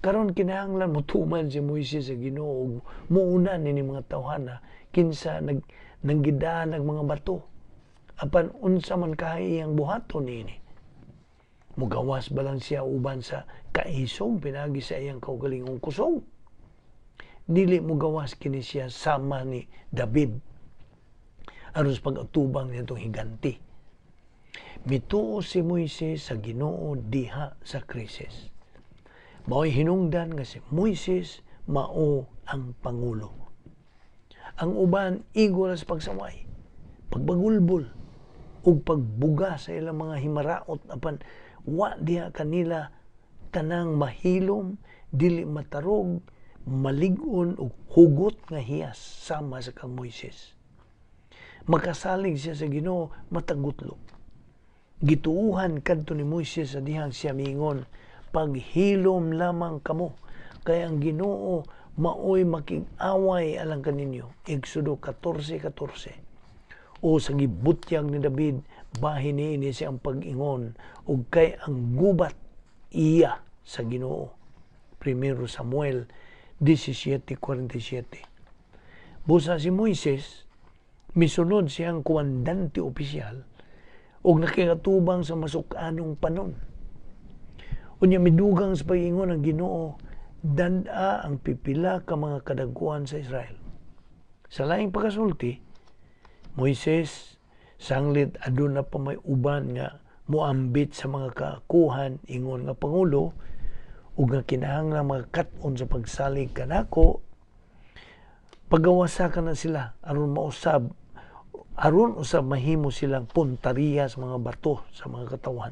Karon kinahanglan motuman si Moises sa Ginoo ug muuna nini mga tawhana kinsa nang ang mga bato. Apan unsa man kahay iyang buhaton niini? Mugawas ba lang siya uban sa kaisog pinagi sa iyang kaugalingong kusog? Dili mugawas kini siya sama ni David aron sa pag-atubang nitong higanti. Mituo si Moises sa Ginoo diha sa krisis. Mao'y hinungdan nga si Moises mao ang pangulo. Ang uban igo ra sa pagsaway, pagbagulbol ug pagbuga sa ilang mga himaraot, apan wa diha kanila tanang mahilom, dili matarog, malig-on ug hugot nga hiyas sama sa kang Moises. Makasalig siya sa Ginoo matagutlo. Gituuhan kadto ni Moises sa dihang siya miingon, paghilom lamang kamo, kay ang Ginoo maoy makig-away alang kaninyo. Exodo 14:14. O sa gibutyag ni David, bahin niini siyang pag-ingon, ug kay ang gubat iya sa Ginoo. 1 Samuel 17:47. Busa si Moises, misunod siyang komandante opisyal ug nakigatubang sa masuk-anong panon. Unya midugang sa pag-ingon ang Ginoo, dad-a ang pipila ka mga kadagkuan sa Israel. Sa laing pagkasulti, Moises sanglit aduna pa may uban nga moambit sa mga kakuhan ingon nga pangulo ug nga kinahanglan makakat-on sa pagsalig kanako, pagawasa ka na sila aron mausab, aron usab mahimo silang puntariya sa mga bato sa mga katawan.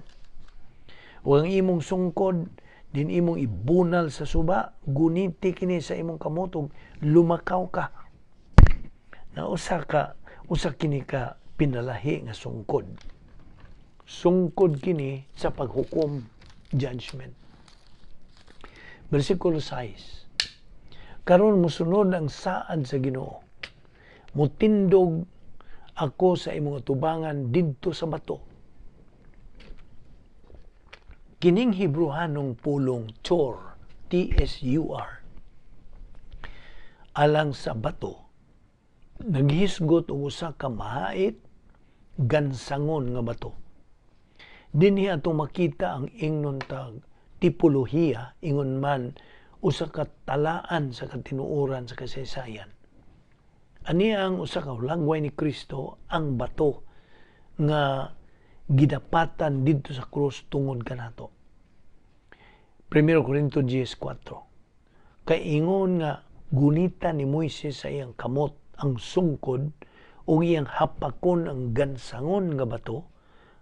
Ug ang imong sungkod din imong ibunal sa suba, guniti kini sa imong kamot ug lumakaw ka. Na usa kini ka pinalahi nga sungkod. Sungkod kini sa paghukom, judgment. Versikulo 6. Karon musunod ang saad sa Ginoo. Mutindog ako sa imong atubangan didto sa bato. Kining Hebrehanong pulong tsur, Tsur, alang sa bato, naghisgot og usa ka mahait gansangon nga bato. Dinhi atong makita ang ingnon tag tipolohiya, ingon man usa ka talaan sa katinuoran sa kasaysayan. Ani ang usa ka hulagway ni Kristo, ang bato nga gidapatan didto sa krus tungod kanato. 1 Corinto 10:4. Kay ingon nga gunita ni Moises sa iyang kamot ang sungkod ug iyang hapakon ang gansangon nga bato,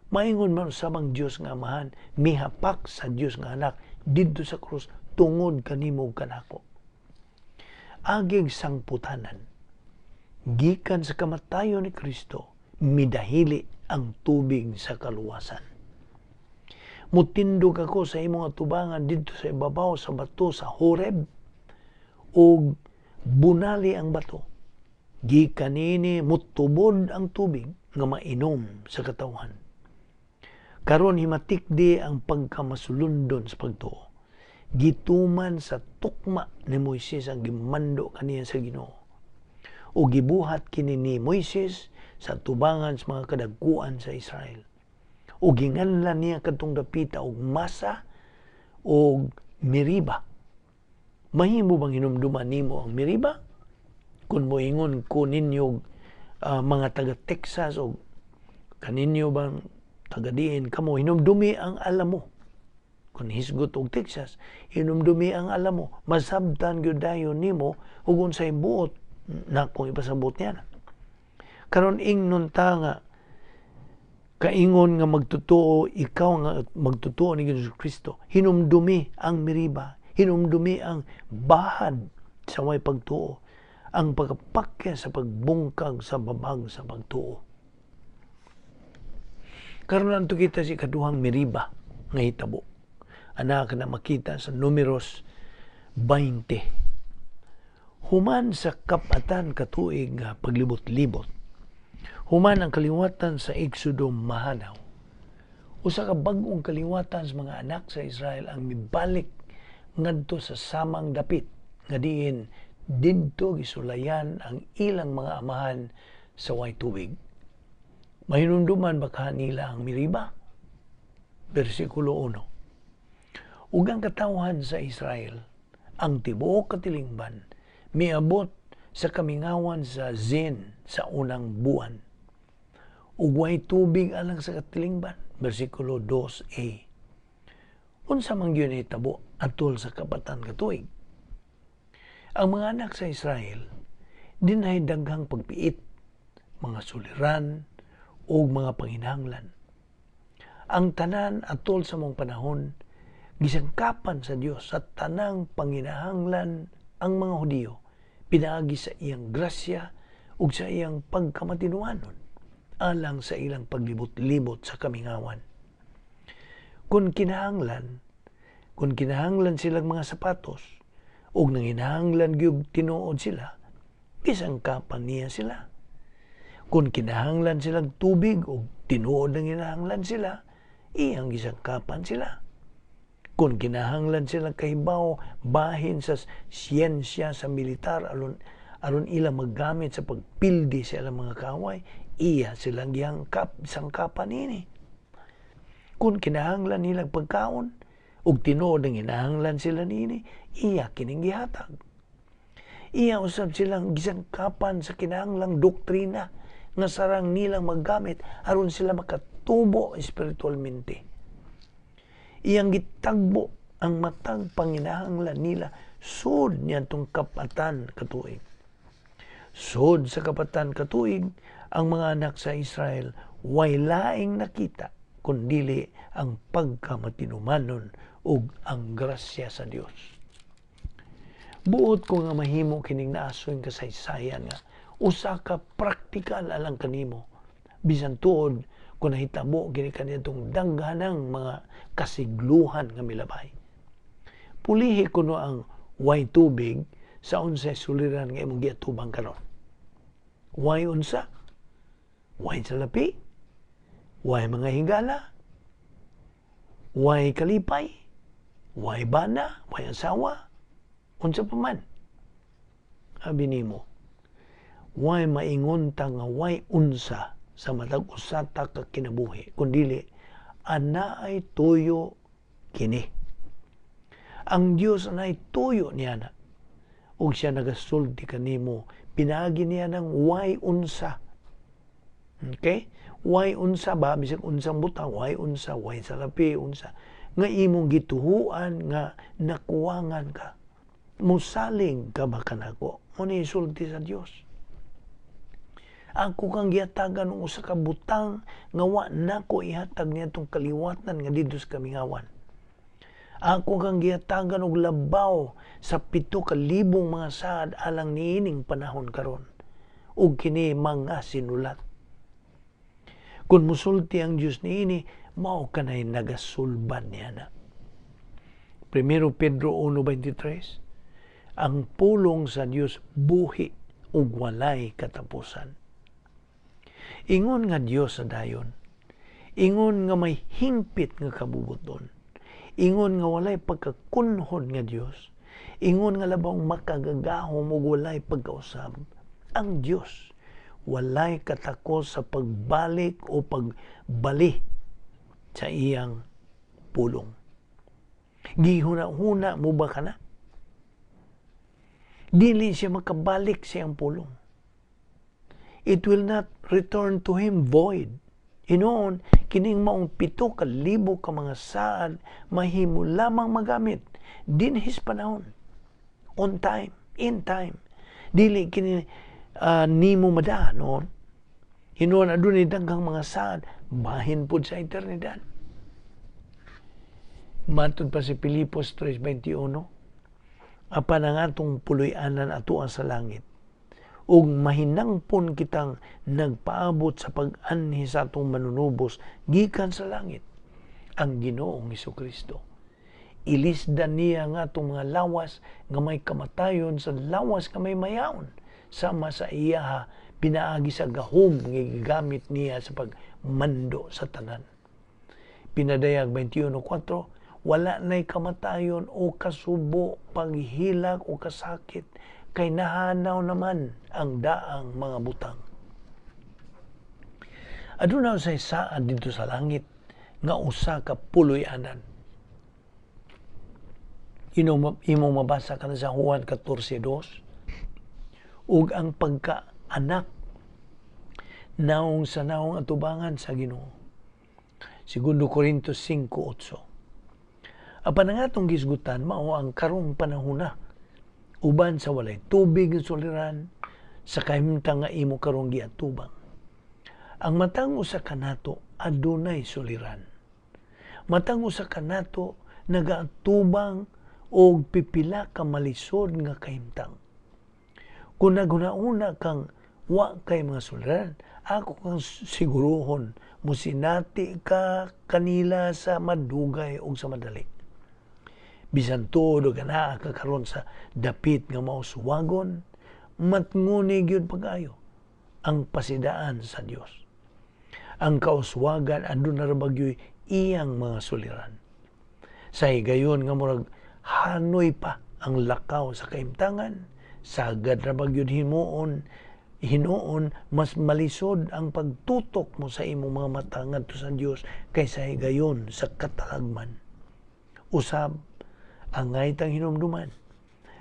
maingon man usab ang Dios nga Amahan mihapak sa Dios nga Anak didto sa krus tungod kanimo ug kanako. Agig sangputanan, gikan sa kamatayon ni Kristo, midahili ang tubig sa kaluwasan. Mutindog ako sa imong atubangan didto sa ibabaw sa bato sa Horeb, ug bunali ang bato. Gikan niini mutubod ang tubig nga mainom sa katawhan. Karon himatikdi ang pagkamasulundon sa pagtuo. Gituman sa tukma ni Moises ang gimando kaniya sa Ginoo. O gibuhat kini ni Moises sa tubangan sa mga kadagkuan sa Israel. O ginganlan niya kadtong dapita og Masa og Meriba. Mahimo bang hinumduman nimo ang Meriba? Kung moingon ko ninyo mga taga Texas o kaninyo bang taga diin kamo, hinumdumi ang Alamo. Kung hisgot og Texas, hinumdumi ang Alamo, masabtan gyud dayon nimo ug unsay buot na kung ipasabot niya. Karon ingnon ta nga kaingon nga magtotoo ikaw nga magtotoo ni Jesus Kristo, hinumdumi ang Meriba, hinumdumi ang bahad sa way pagtuo, ang pagkapakya sa pagbungkag sa babag sa pagtuo. Karon anto kita si kaduhang Meriba nga hitabo. Anak na makita sa Numeros 20. Human sa 40 katuig nga paglibot-libot, human ang kaliwatan sa Exodo mahanaw, usa ka bag-ong kaliwatan sa mga anak sa Israel ang mibalik ngadto sa samang dapit nga diin didto gisulayan ang ilang mga amahan sa way tubig. Mahinumduman ba nila ang Meriba? Versikulo 1. Ug ang katawhan sa Israel, ang tibuok katilingban, miabot sa kamingawan sa Zin sa unang buwan. Ug way tubig alang sa katilingban. Versikulo 2a. Unsa man gyud nahitabo atol sa 40 ka tuig? Ang mga anak sa Israel dinay daghang pagpiit, mga suliran ug mga panginahanglan. Ang tanan atol sa mong panahon gisangkapan sa Dios sa tanang panginahanglan ang mga Hudiyo pinaagi sa iyang grasya ug sa iyang pagkamatinuanon alang sa ilang paglibot-libot sa kamingawan. Kung kinahanglan silang mga sapatos ug nanginahanglan gyud tinuod sila, gisangkapan niya sila. Kung kinahanglan silang tubig ug tinuod nanginahanglan sila, iyang gisangkapan sila. Kung kinahanglan silang kahibaw bahin sa siyensya sa militar aron ila maggamit sa pagpildi sa ilang mga kaaway, iya silang sangkapan nini. Kung kinahanglan nilang pagkaon ug tinuod nanginahanglan sila nini, iya kining gihatag. Iya usab silang gisangkapan sa kinahanglang doktrina nga sarang nilang maggamit aron sila makatubo espiritualmente. Iyang gitagbo ang matag panginahanglan nila sud niadtong 40 ka tuig. Sud sa 40 ka tuig, ang mga anak sa Israel way laing nakita kundili ang pagkamatinumanon ug ang grasya sa Dios. Buot ko nga mahimo kining naasoy kasaysayan nga usa ka praktikal alang kanimo bisan tuod Kung nahitabo kini kaniadtong daghanang mga kasigluhan nga milabay. Pulihi kuno ang way tubig sa unsay suliran nga imong giatubang karon. Way unsa? Way salapi? Way mga higala? Way kalipay? Way bana? Way asawa? Unsa pa man? Abi nimo, way maingon ta nga way unsa sa matag usa ta ka kinabuhi, kundili anaay tuyo kini. Ang Dios anay tuyo niya na ug siya nagasulti kanimo pinaagi niya ng way unsa. Okay? Way unsa ba, bisag unsang butang, way unsa, way salapi, unsa nga imong gituhuan nga nakuwangan ka. Musalig ka ba kanako? Mo ni sulti sa Dios. Ako kang gihatagan og usa ka butang nga wa nako ihatag niadtong kaliwatan nga didto sa kamingawan. Ako kang gihatagan og labaw sa 7,000 mga saad alang niining panahon karon, ug kini mga sinulat. Kung musulti ang Dios niini, mao kanay nagasulban niya na. 1 Pedro 1:23, ang pulong sa Dios buhi ug walay katapusan. Ingon nga Dios sa dayon, ingon nga may hingpit nga kabubuton, ingon nga walay pagkakunhod nga Dios, ingon nga labawng makagagahom ug walay pagkausab. Ang Dios walay katakos sa pagbalik o pagbali sa iyang pulong. Gihuna-huna mo ba kana? Dili siya makabalik sa iyang pulong. It will not return to him void. Hinoon, kining maong 7,000 ka mga saad mahimo lamang magamit dinhis panahon. On time, in time. Dili kini nimo mada noon. Hinoon, adunay daghang mga saad bahin pud sa eternidad. Matod pa si Filipos 3:21, apan ang atong puloy-anan atoa sa langit, ug mahinangpon kitang nagpaabot sa pag-anhi sa atong manunubos gikan sa langit, ang Ginoong Hesukristo. Ilisdan niya ang atong mga lawas nga may kamatayon sa lawas nga may mayaon, sama sa iyaha pinaagi sa gahom nga gigamit niya sa pagmando sa tanan. Pinadayag 21:4, wala na'y kamatayon o kasubo, paghilak o kasakit, kay nahanaw naman ang daang mga butang. Aduna sa saad dito sa langit nga usa ka puloy-anan. Imong mabasa ka na sa Juan 14:2, ug ang pagkaanak naong sa naong atubangan sa Ginoo. 2 Corintios 5:8. Apan ang atong gisgutan mao ang karong panahona, uban sa walay tubig nga suliran sa kahimtang nga imo karong giatubang. Ang matang usa kanato adunay suliran. Matang usa kanato nagaatubang og pipila ka malisod nga kahimtang. Kung naghuna-una kang wa kay mga suliran, ako kang siguruhon musinati ka kanila sa madugay og sa madali. Bisan tuod og anaa ka karon sa dapit nga mauswagon, matnguni gyud pag-ayo ang pasidaan sa Dios. Ang kauswagan aduna ra bagyoy iyang mga suliran. Sa higayon nga murag hanoy pa ang lakaw sa kahimtangan, sagad ra bagyod hinuon mas malisod ang pagtutok mo sa imong mga mata ngadto sa Dios kaysa higayon sa katalagman. Usab, angay tang hinumduman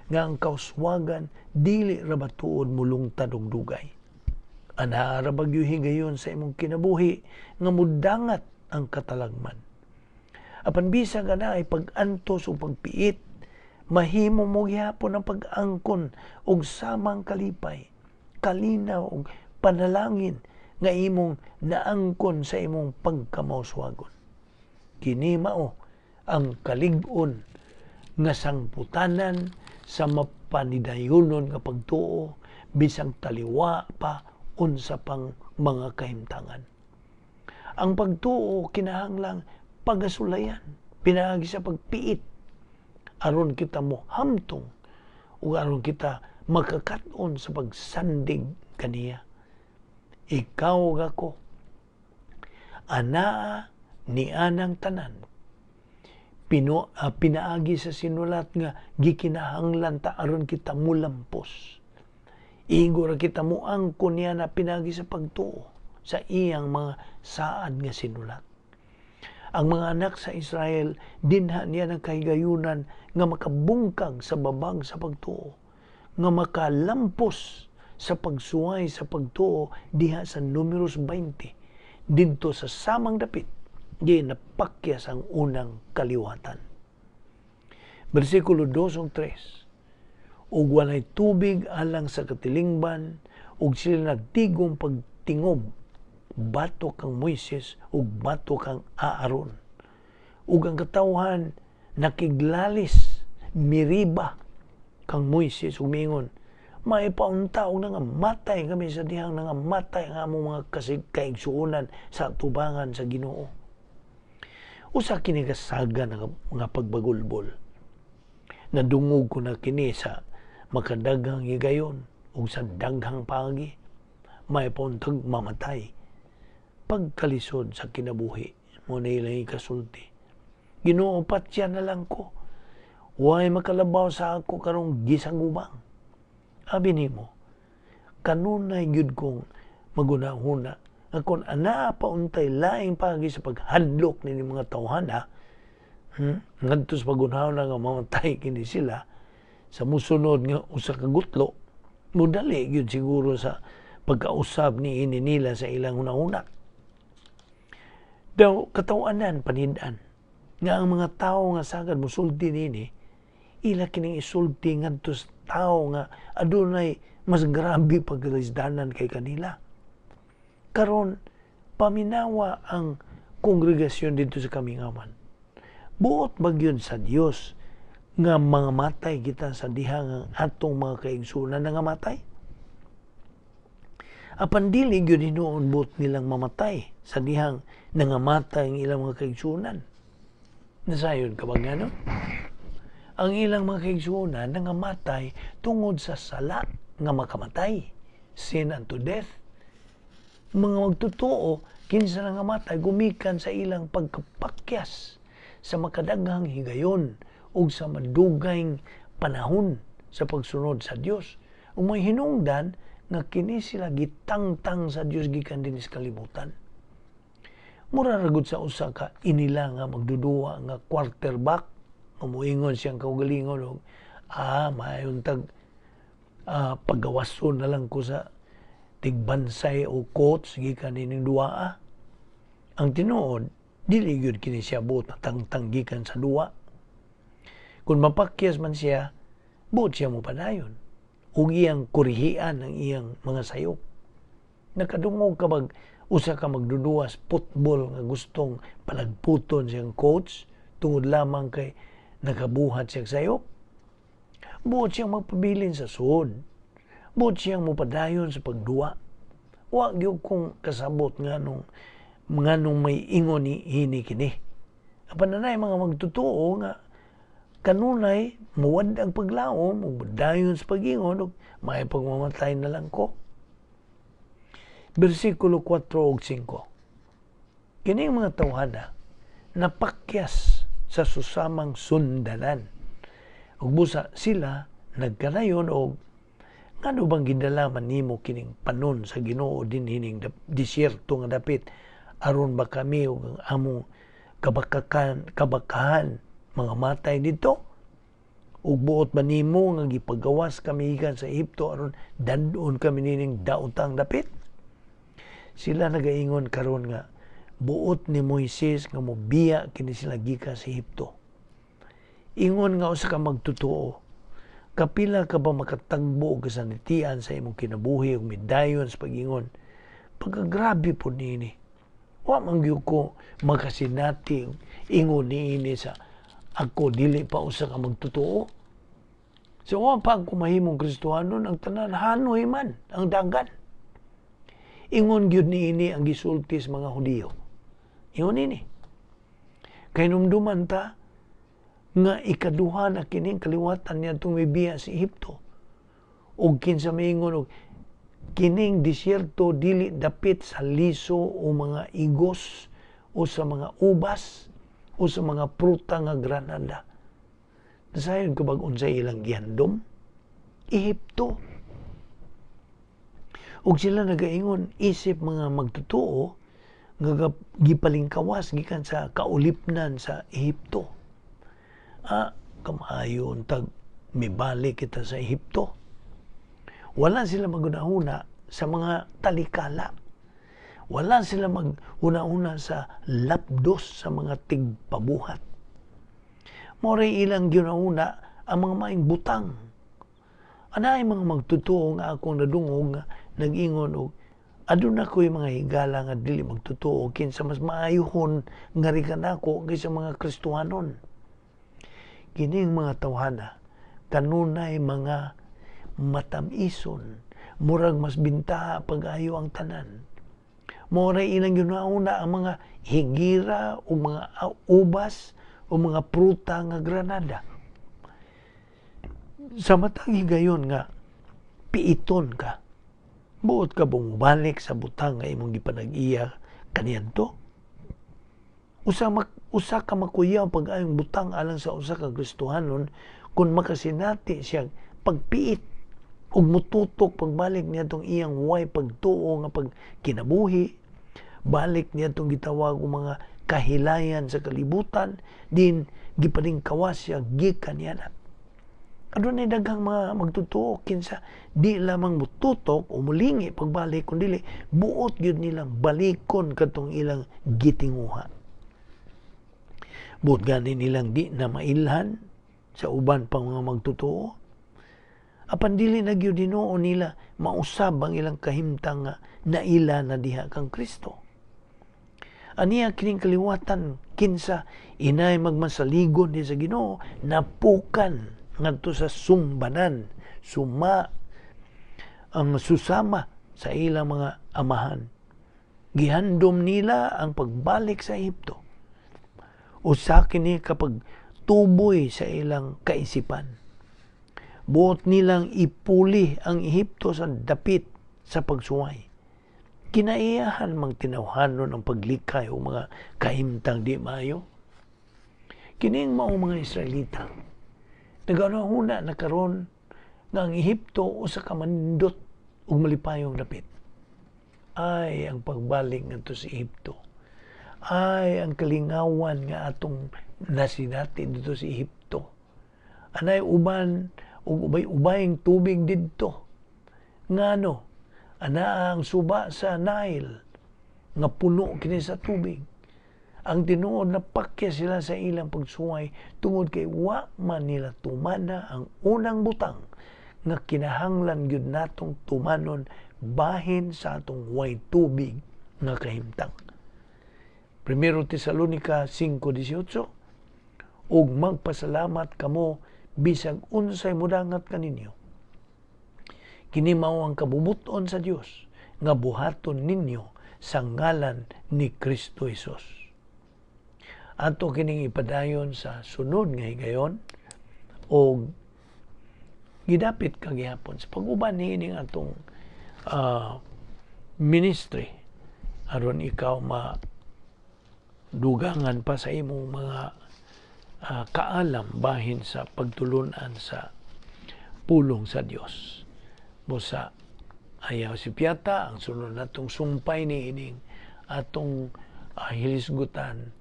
nga ang kauswagan dili ra ba tuod mulungtad og dugay. Anaa ra ba gyud higayon sa imong kinabuhi nga mudangat ang katalagman. Apan bisag ana ay pag-antos o pagpiit, mahimo mo gihapon ang pag-angkon og samang kalipay, kalinaw og panalangin nga imong naangkon sa imong pagkamauswagon. Kini mao ang kalig-on nga sangputanan sa mapanidayonon nga pagtuo bisang taliwa pa unsa pang mga kahimtangan. Ang pagtuo kinahanglang pagasulayan, pinaagi sa pagpiit, aron kita mo hamtong ug aron kita makakat-on sa pagsandig kaniya. Ikaw ug ako, anaa ni anang tanan pinaagi sa sinulat nga gikinahanglan ta aron kita mulampos. Igo ra kita moangkon niya na pinaagi sa pagtuo sa iyang mga saad nga sinulat. Ang mga anak sa Israel dinha niya ng kahigayunan nga makabungkag sa babag sa pagtuo, nga makalampos sa pagsuway sa pagtuo diha sa Numeros 20, didto sa samang dapit di napakyas ang unang kaliwatan. Versikulo 2 ug 3. Ug walay tubig alang sa katilingban, ug sila nagtigom pagtingob batok kang Moises ug batok kang Aaron. Ug ang katawhan nakiglalis miriba kang Moises ug miingon, "Maipaunta og nangamatay kami sa dihang nangamatay ang among mga kasig kaigsuonan sa tubangan sa Ginoo." Usa kini kasaga nga pagbagulbol. Nadungog ko na kini sa makadaghang higayon ug sa daghang paagi. Maipauntag mamatay. Pagkalisod sa kinabuhi, mo na ilang ikasulti. "Ginoo, patya na lang ko. Way makalabaw sa ako karong gisagubang." Abi nimo, kanunay gyud kong magunahuna nga kung anaa pa untay laing paagi sa paghadlok ni mga tawhana, ngadto sa pagunahuna nga mamatay kini sila sa musunod nga usa ka gutlo, mudali gyud siguro sa pagkausab ni ini nila sa ilang hunahuna. Daw katawanan panid-an nga ang mga tawo nga sagad musulti nini, ila kining isulti ngadto sa tawo nga adunay mas grabe pagkalisdanan kay kanila. Karon paminawa ang kongregasyon dito sa kamingawan. Buot ba gyud sa Dios nga mga matay kita sa diha nga atong mga kaigsuonan nangamatay? Apan dili gyud hinuon buot nilang mamatay sa dihang nangamatay ang ilang mga kaigsuonan. Nasayon ka ba nga, no? Ang ilang mga kaigsuonan nangamatay tungod sa sala nga makamatay. Sin unto death. Mga magtotoo, kinsa nangamatay gumikan sa ilang pagkapakyas sa makadaghang higayon ug sa madugay panahon sa pagsunod sa Dios. Ug may hinungdan nga kini sila gitangtang sa Dios gikan dinhi sa kalibutan. Mura ra gud sa usa ka inila nga magduduwa nga quarterback nga moingon siyang kaugalingon og maayong tag paggawason na lang ko sa tigbansay o coach gikan nining duwa. Ang tinuod, dili gyud kini siya buot na tangtang gikan sa duwa. Kung mapakyas man siya, buot siya mo padayon ug iyang kurihian ang iyang mga sayop. Nakadungog ka bag usa ka magduduwas football nga gustong palagputon siyang coach tungod lamang kay nakabuhat siya sayop? Buot siyang magpabilin sa sud. Buot siyang mopadayon sa pagduwa. Wa gyud kong kasabot nganong may ingon ni hini kini. Apan nanay mga magtotoo nga kanunay muwad ang paglaom ug dayon sa pag-ingon ug may pagmamatay na lang ko. Bersikulo 4 ug 5. Kining mga tawhana napakyas sa susamang sundanan. Ug busa sila nagkanayon og, "Ngano bang gidala man nimo kining panon sa Ginoo dinhining disyerto nga dapit aron ba kami ug ang among kabakahan mga matay dito? Ug buot ba nimo nga gipagawas kami gikan sa Ehipto aron dad-on kami nining daotang dapit?" Sila nagaingon karon nga buot ni Moises nga mobiya kini sila gikan sa Ehipto. Ingon nga usa ka magtotoo, kapila ka ba makatagbo og kasanitian sa imong kinabuhi ug midayon sa pag-ingon, "Pagkagrabe po niini. Wa man gyud ko makasinati ingon niini sa ako dili pa usa ka magtotoo. So wa pa ako mahimong Kristohanon, ang tanan hanoy man ang dagan." Ingon gyud niini ang gisulti sa mga Hudiyo. Ingon ini. Kay numduman ta nga ikaduha na kining kaliwatan niya itong mibiya sa Ehipto. Og kinsa maingon og kining disyerto dili dapit sa liso o mga igos o sa mga ubas o sa mga pruta nga granada. Nasayon ko bag unsay ilang gihandom? Ehipto. Ug sila nagaingon isip mga magtotoo nga gipalingkawas gikan sa kaulipnan sa Ehipto. Ah, kamayon tag mibalik kita sa Ehipto. Wala sila maghuna-huna sa mga talikala. Wala sila maghuna-huna sa lapdos sa mga tigpabuhat. More ilang ginahuna ang mga maing butang. Anay mga magtotoo nga akong nadungog nga nag-ingon og aduna ko'y mga higala nga dili magtotoo kinsa mas maayohon nga rikan nako kaysa mga Kristohanon. Kining mga tawhana kanunay mga matamison, murag mas bintaha pag-ayo ang tanan. Mao ilang ginauna ang mga higira o mga ubas o mga pruta nga granada. Sa matag higayon nga piiton ka, buot ka bumubalik sa butang nga imong gipanag-iya kaniadto? Usa ka makuyaw pag-ayong butang alang sa usa ka Kristohanon kung makasinati siya pagpiit ug mututok pagbalik niya tong iyang way pagtuo nga pagkinabuhi, balik niya tong gitawag og mga kahilayan sa kalibutan din gipaningkawas siya gikan niya na. Adunay daghang mga magtotoo kinsa di lamang mututok o mulingi pagbalik, kun dili buot gyud nilang balikon katong ilang gitinguha. Buot gani nilang di na mailhan sa uban pang mga magtotoo. Apan dili na gyud hinuon nila mausab ang ilang kahimtang nga naila na diha kang Kristo. Aniya kining kaliwatan kinsa inay magmasaligon ni sa Ginoo napukan ngadto sa sumbanan, suma ang susama sa ilang mga amahan. Gihandom nila ang pagbalik sa Ehipto. Usa kini kapag tuboy sa ilang kaisipan. Buot nilang ipuli ang Ehipto sa dapit sa pagsuway. Kinaiyahan mang tinawhanon ang paglikay o mga kahimtang di maayo. Kining mao mga Israelita, nagahuna na karon nga ang Ehipto usa ka manindot ug malipayong dapit. Ay, ang pagbalik ngadto sa Ehipto. Ay, ang kalingawan nga atong nasinati dito sa Ehipto. Anay uban ug ubay-ubayng tubig didto. Ngano, ana ang suba sa Nile nga puno kini sa tubig. Ang tinuod, napakya sila sa ilang pagsuway tungod kay wa man nila tumana ang unang butang nga kinahanglan gyud natong tumanon bahin sa atong way tubig nga kahimtang. 1 Tesalonica 5:18, ug magpasalamat kamo bisag unsay mudangat kaninyo. Kini mao ang kabubuton sa Dios nga buhaton ninyo sa ngalan ni Kristo Hesus. Ato kining ipadayon sa sunod nga higayon og gidapit kagihapon sa pag-uban niining atong ministry aron ikaw ma dugangan pa sa imong mga kaalam bahin sa pagtulunan sa pulong sa Dios. Busa ayaw si Piata ang sunod natong sumpay ni ining atong hilisgutan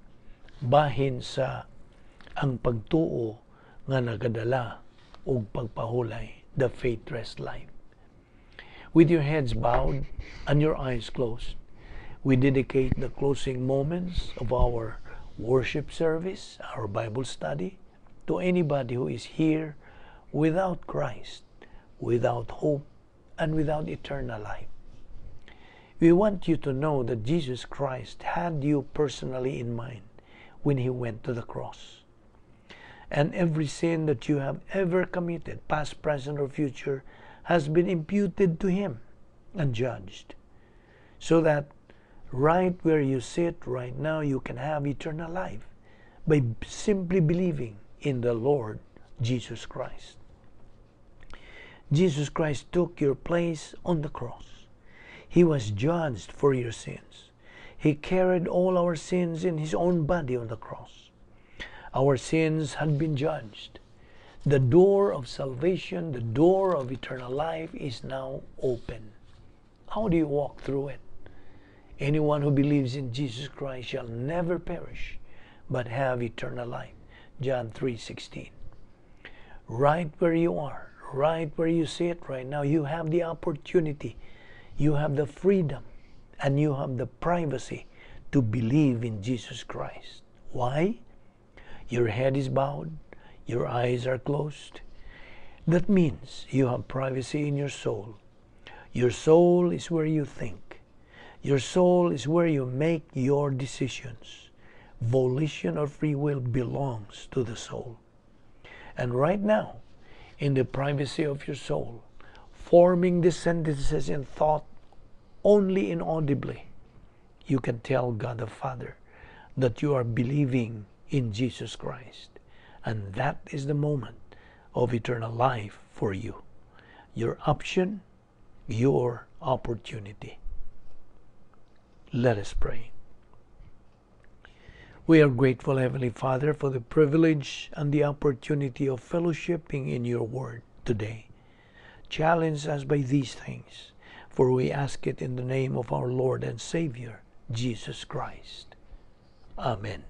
bahin sa ang pagtuo nga nagadala og pagpahulay, the faith rest life. With your heads bowed and your eyes closed, we dedicate the closing moments of our worship service, our Bible study, to anybody who is here without Christ, without hope, and without eternal life. We want you to know that Jesus Christ had you personally in mind when he went to the cross. And every sin that you have ever committed, past, present, or future, has been imputed to him and judged, so that Right where you sit right now, you can have eternal life by simply believing in the Lord Jesus Christ. Jesus Christ took your place on the cross. He was judged for your sins. He carried all our sins in His own body on the cross. Our sins had been judged. The door of salvation, the door of eternal life, is now open. How do you walk through it? Anyone who believes in Jesus Christ shall never perish, but have eternal life. John 3:16. Right where you are, right where you sit right now, you have the opportunity, you have the freedom, and you have the privacy to believe in Jesus Christ. Why? Your head is bowed, your eyes are closed. That means you have privacy in your soul. Your soul is where you think. Your soul is where you make your decisions. Volition or free will belongs to the soul. And right now, in the privacy of your soul, forming the sentences in thought only inaudibly, you can tell God the Father that you are believing in Jesus Christ. And that is the moment of eternal life for you. Your option, your opportunity. Let us pray. We are grateful, Heavenly Father, for the privilege and the opportunity of fellowshipping in your word today. Challenge us by these things, for we ask it in the name of our Lord and Savior, Jesus Christ. Amen.